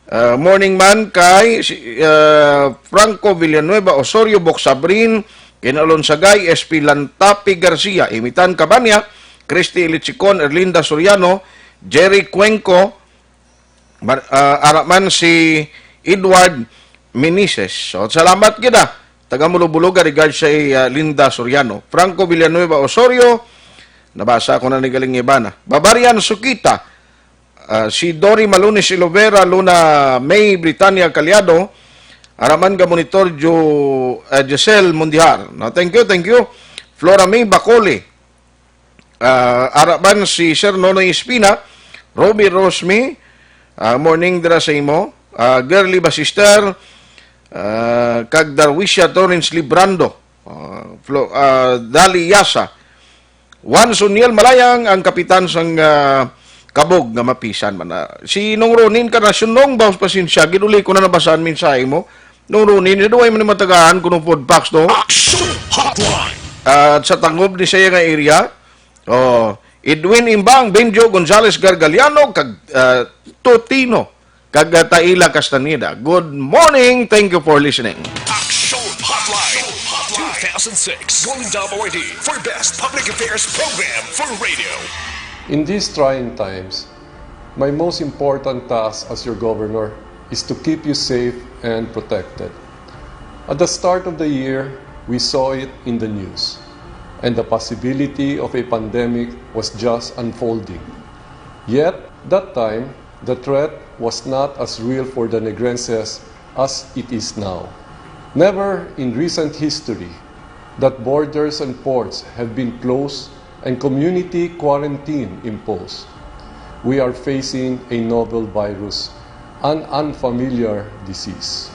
ah, morning man kay si, ah, Franco Villanueva Osorio, Bok Sabrin, Kinalon Sagay, S P Lantapi Garcia, Imitan Cabanya, Christy Ilichicon, Erlinda Soriano, Jerry Cuenco, Mar-, ah, ara man si Edward Meneses. So, salamat gid, ah. Taga Mulubuluga, regards sa, ah, Linda Soriano. Franco Villanueva Osorio, nabasa ko na ni galing iba na. Barbarian Sukita, ah, si Dory Malunis Ilovera, Luna May Britannia Caliado, ara man ka monitor Ju-, ah, Giselle Mundijar. No, thank you, thank you. Flora May Bacoli, ah, ara man si Sir Nonoy Espina, Robbie Rosmi, ah, morning dira sa imo. Ah, Girly Basister, Ah, kag Darwisha Torrens Librando, ah, Flo-, ah, Dali Yasa. Juan Suniel Malayang ang kapitan sang, ah, kabog nga mapisan man na. Si Nong Ronin Encarnacion, Nong, baos pasensya, gid uli ko na nabasa ang mensahe mo. Nong Ronin, naduway man ni matagaan kuno food packs, no? Action Hotline! At sa tangob ni siya nga area, oh, Edwin Imbang, Benjo Gonzales Gargaliano, kag, ah, Totino, kag, ah, Taila Castaneda. Good morning. Thank you for listening. Action Hotline two thousand six Golden Dome Awardee for Best Public Affairs Program for Radio. In these trying times, my most important task as your governor is to keep you safe and protected. At the start of the year, we saw it in the news, and the possibility of a pandemic was just unfolding. Yet, that time, the threat was not as real for the Negrenses as it is now. Never in recent history that borders and ports have been closed and community quarantine imposed. We are facing a novel virus, an unfamiliar disease.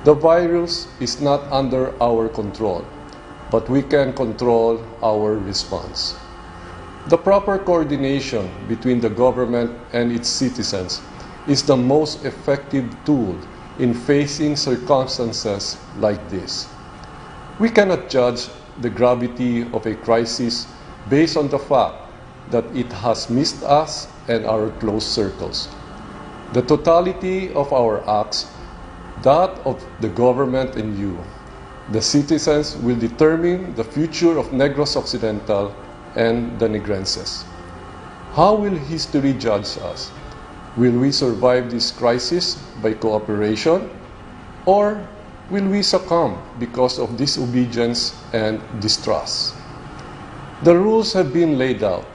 The virus is not under our control, but we can control our response. The proper coordination between the government and its citizens is the most effective tool in facing circumstances like this. We cannot judge the gravity of a crisis based on the fact that it has missed us and our close circles. The totality of our acts, that of the government and you, the citizens, will determine the future of Negros Occidental and the Negrenses. How will history judge us? Will we survive this crisis by cooperation, or will we succumb because of disobedience and distrust? The rules have been laid out.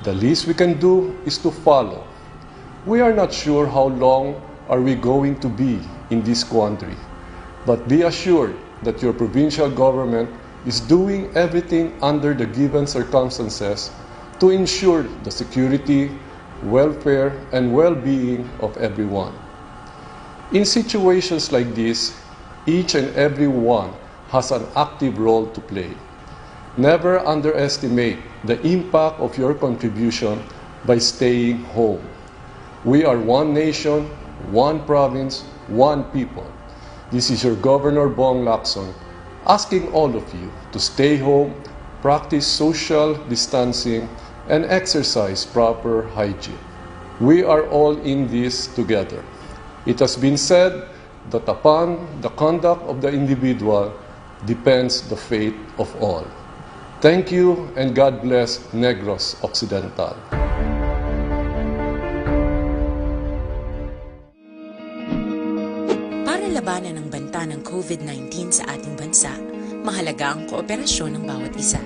The least we can do is to follow. We are not sure how long are we going to be in this quandary, but be assured that your provincial government is doing everything under the given circumstances to ensure the security, welfare, and well-being of everyone. In situations like this, each and every one has an active role to play. Never underestimate the impact of your contribution by staying home. We are one nation, one province, one people. This is your Governor Bong Lacson asking all of you to stay home, practice social distancing, and exercise proper hygiene. We are all in this together. It has been said that upon the conduct of the individual depends the fate of all. Thank you and God bless Negros Occidental. Para labanan ang banta ng COVID nineteen sa ating bansa, mahalaga ang kooperasyon ng bawat isa.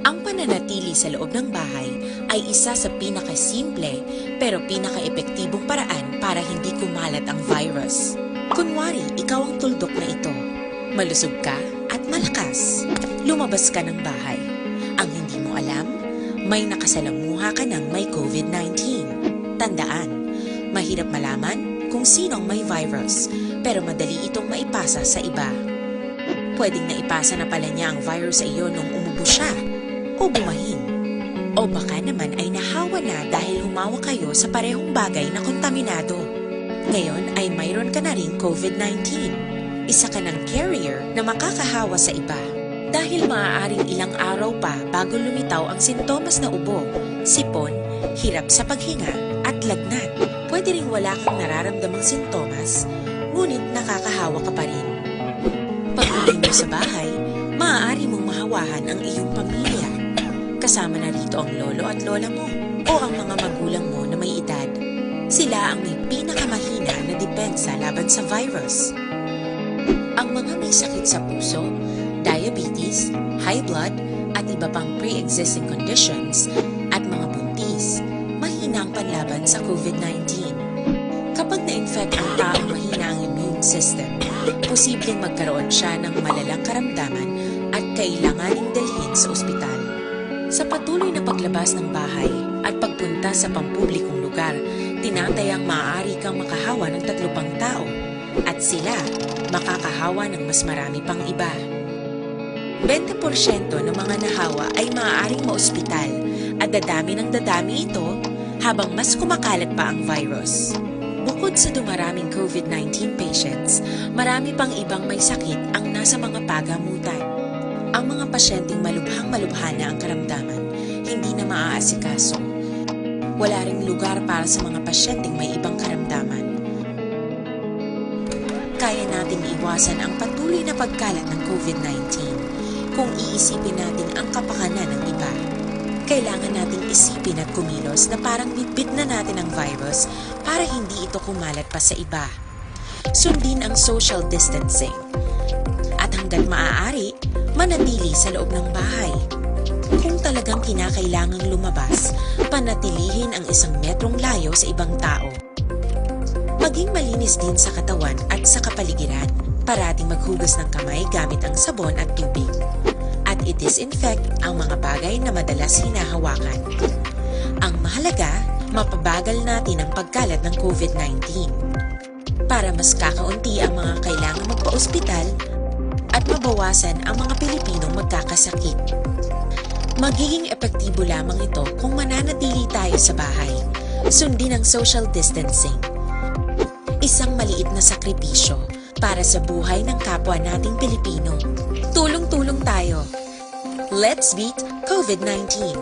Ang pananatili sa loob ng bahay ay isa sa pinakasimple pero pinakaepektibong paraan para hindi kumalat ang virus. Kunwari, ikaw ang tuldok na ito. Malusog ka at malakas. Lumabas ka ng bahay. Ang hindi mo alam, may nakasalamuha ka ng may COVID nineteen. Tandaan, mahirap malaman kung sino ang may virus, pero madali itong maipasa sa iba. Pwedeng naipasa na pala niya ang virus sa iyo nung umubo siya o bumahin. O baka naman ay nahawa na dahil humawak kayo sa parehong bagay na kontaminado. Ngayon ay mayroon ka na ring COVID nineteen. Isa ka ng carrier na makakahawa sa iba. Dahil maaaring ilang araw pa bago lumitaw ang sintomas na ubo, sipon, hirap sa paghinga, at lagnat. Pwede ring wala kang nararamdamang sintomas, ngunit nakakahawa ka pa rin. Pag-uwi mo sa bahay, maaari mong mahawahan ang iyong pamilya. Kasama na rito ang lolo at lola mo o ang mga magulang mo na may edad. Sila ang may pinakamahina na depensa laban sa virus. Ang mga may sakit sa puso, diabetes, high blood, at iba pang pre-existing conditions, at mga buntis, mahina ang panlaban sa COVID nineteen. Kapag na-infect ang taong mahina ang immune system, posibleng magkaroon siya ng malalang karamdaman at kailanganing dalhin sa ospital. Sa patuloy na paglabas ng bahay at pagpunta sa pampublikong lugar, tinatayang maaari kang makahawa ng tatlo pang tao. At sila makakahawa ng mas marami pang iba. Bente porsyento ng mga nahawa ay maaaring maospital at dadami ng dadami ito habang mas kumakalat pa ang virus. Bukod sa dumaraming COVID nineteen patients, marami pang ibang may sakit ang nasa mga pagamutan. Ang mga pasyenteng malubhang-malubha na ang karamdaman, hindi na maaasikaso. Wala ring lugar para sa mga pasyenteng may ibang karamdaman. Kaya nating iwasan ang patuloy na pagkalat ng COVID nineteen kung iisipin natin ang kapakanan ng iba. Kailangan nating isipin at kumilos na parang bitbit na natin ang virus para hindi ito kumalat pa sa iba. Sundin ang social distancing. At hanggat maaari, manatili sa loob ng bahay. Kung talagang kinakailangang lumabas, panatilihin ang isang metrong layo sa ibang tao. Maging malinis din sa katawan at sa kapaligiran. Parating maghugas ng kamay gamit ang sabon at tubig. At i-disinfect ang mga bagay na madalas hinahawakan. Ang mahalaga, mapabagal natin ang pagkalat ng COVID nineteen. Para mas kakaunti ang mga kailangang magpa-ospital at mabawasan ang mga Pilipinong magkakasakit. Magiging epektibo lamang ito kung mananatili tayo sa bahay. Sundin ang social distancing. Isang maliit na sakripisyo para sa buhay ng kapwa nating Pilipino. Tulong-tulong tayo. Let's beat COVID nineteen.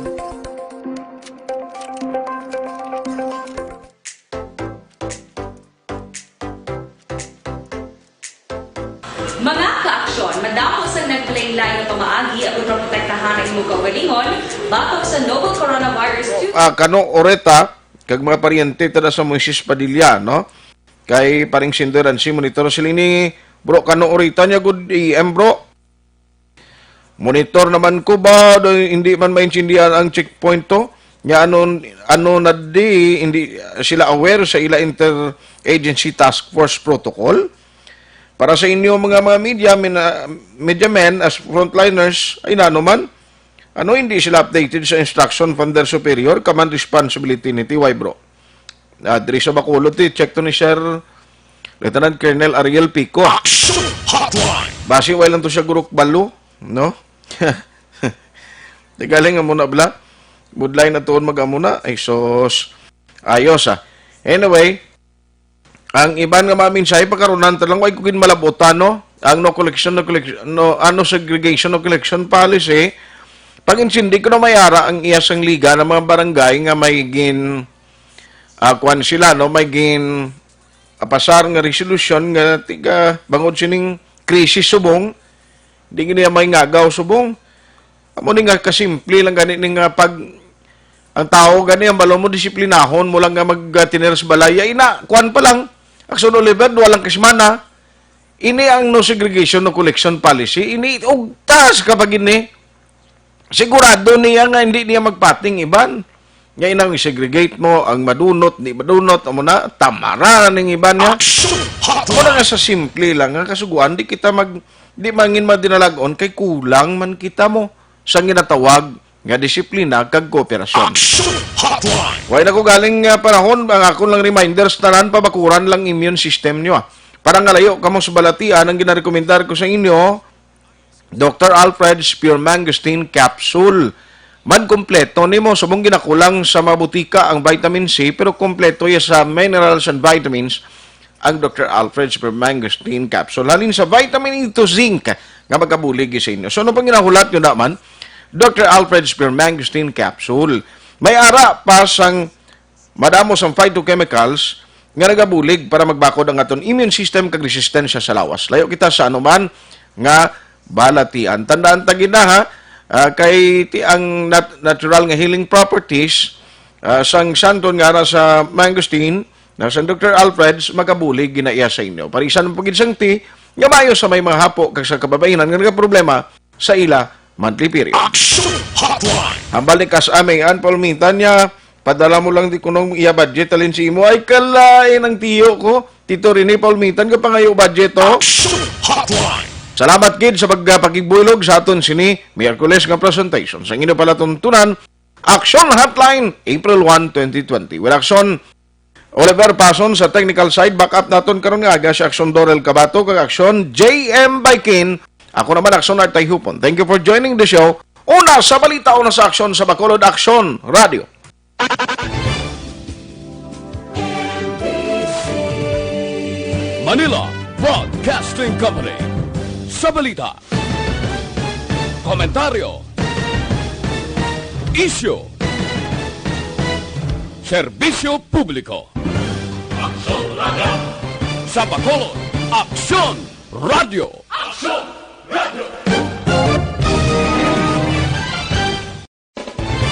Mga kaaksyon, madamo sang naglain-lain nga pamaagi aron maprotektahan ang imong kaugalingon batok sa novel coronavirus two. Ah, Kano Oreta, kag mga paryente tada sa Moises Padilla, no? Kay paring Sinder and si monitor sila ni bro Kano Oreta niya, good A M, bro. Monitor naman ko ba, do, hindi man maintindihan ang checkpoint to? Nya ano, ano na di, hindi sila aware sa ila interagency task force protocol? Para sa inyo mga, mga media, mina-, media men, as frontliners, ay nano man, ano, hindi sila updated sa instruction from their superior, command responsibility ni T Y, bro? Ah, diri sa Bacolod, ti, check to ni Sir Lieutenant Colonel Ariel Pico. Action Hotline! Basi, way lang to siya guruk balo, no? Di galing amo na bala. Budlay na tuon mag-amo na. Ay, sus. Ayos, ah. Anyway, ang iban nga mga mensahe, pagkarunan ta lang, way ko gid malabutan, no? Ang no collection, no collection, no, ano, segregation, no collection policy. Pag-intindi ko na may ara ang iya sang liga ng mga barangay nga may gin, ah, kuwan sila, no? May gin, ah, pasar nga resolusyon nga tiga bangod sining krisis subong, di gid niya may ngagaw subong. Amo ni nga kasimple lang gani ni nga pag ang tao gani ang balo mo disiplinahon mo lang nga magtiner sa balay. Ya ina, kuan pa lang. Action Oliver, duha lang ka semana. Ini ang no segregation, no collection policy. Ini ugtas ka pag ini. Sigurado niya nga hindi niya magpating iban. Nga inang i-segregate mo ang madunot, di madunot, amo na, tamara ning iban niya. Action Hotline! Amo na nga sa simple lang nga kasuguan, di kita mag, di mangin madinalagon kay kulang man kita mo sa ginatawag nga disiplina kag kooperasyon. Action Hotline! Way na ko galing nga panahon, ang akon lang reminder sa tanan, pabakuran lang immune system niyo, ah. Para nga layo kamo sa balatian, ang ginarekomendar ko sa inyo, Doctor Alfred's Pure Mangosteen Capsule. Man kompleto nimo, subong ginakulang sa mga butika ang vitamin C, pero kompleto iya sa minerals and vitamins ang Doctor Alfred's Pure Mangosteen Capsule. Halin sa vitamin E to zinc nga magabulig sa inyo. So, ano pang ginahulat nyo naman? Doctor Alfred's Pure Mangosteen Capsule. May ara pa sang madamo sang phytochemicals nga nagabulig para magbakod ang aton immune system kag resistensya sa lawas. Layo kita sa anuman nga balatian. Tandaan ta gid na, ha, ah, kay ti ang nat-, natural nga healing properties, ah, sang santon nga ara sa mangosteen, na sang Doctor Alfred's, makabulig gid na iya sa inyo. Parisan mo pa gid sang tea nga maayo sa may mga hapo kag sa kababainan nga nagaproblema sa ila monthly period. Action Hotline! Hambal ni Kas Aming Ann Paulmitan niya, padala mo lang di kunong iya budget, halin sa imo. Ay, kalain ang tiyo ko. Tito Rene Paulmitan, kapangayo budget, oh. Action Hotline! Salamat gid sa pagpakigbulog sa aton sini Miyerkules nga presentation. Sa inyo palatuntunan, Action Hotline, April one, twenty twenty. With Action Oliver Pason sa technical side, back up naton karon nga aga si Aksyon Dorel Cabato kag Aksyon J M Baikin. Ako naman, Aksyon Art Tayhupon. Thank you for joining the show. Una sa balita, una sa aksyon sa Bacolod, Aksyon Radio. Manila Broadcasting Company. Sa balita, komentaryo, isyu, serbisyo publiko. Aksyon Radio. Sa Bacolod, Aksyon Radio. Aksyon!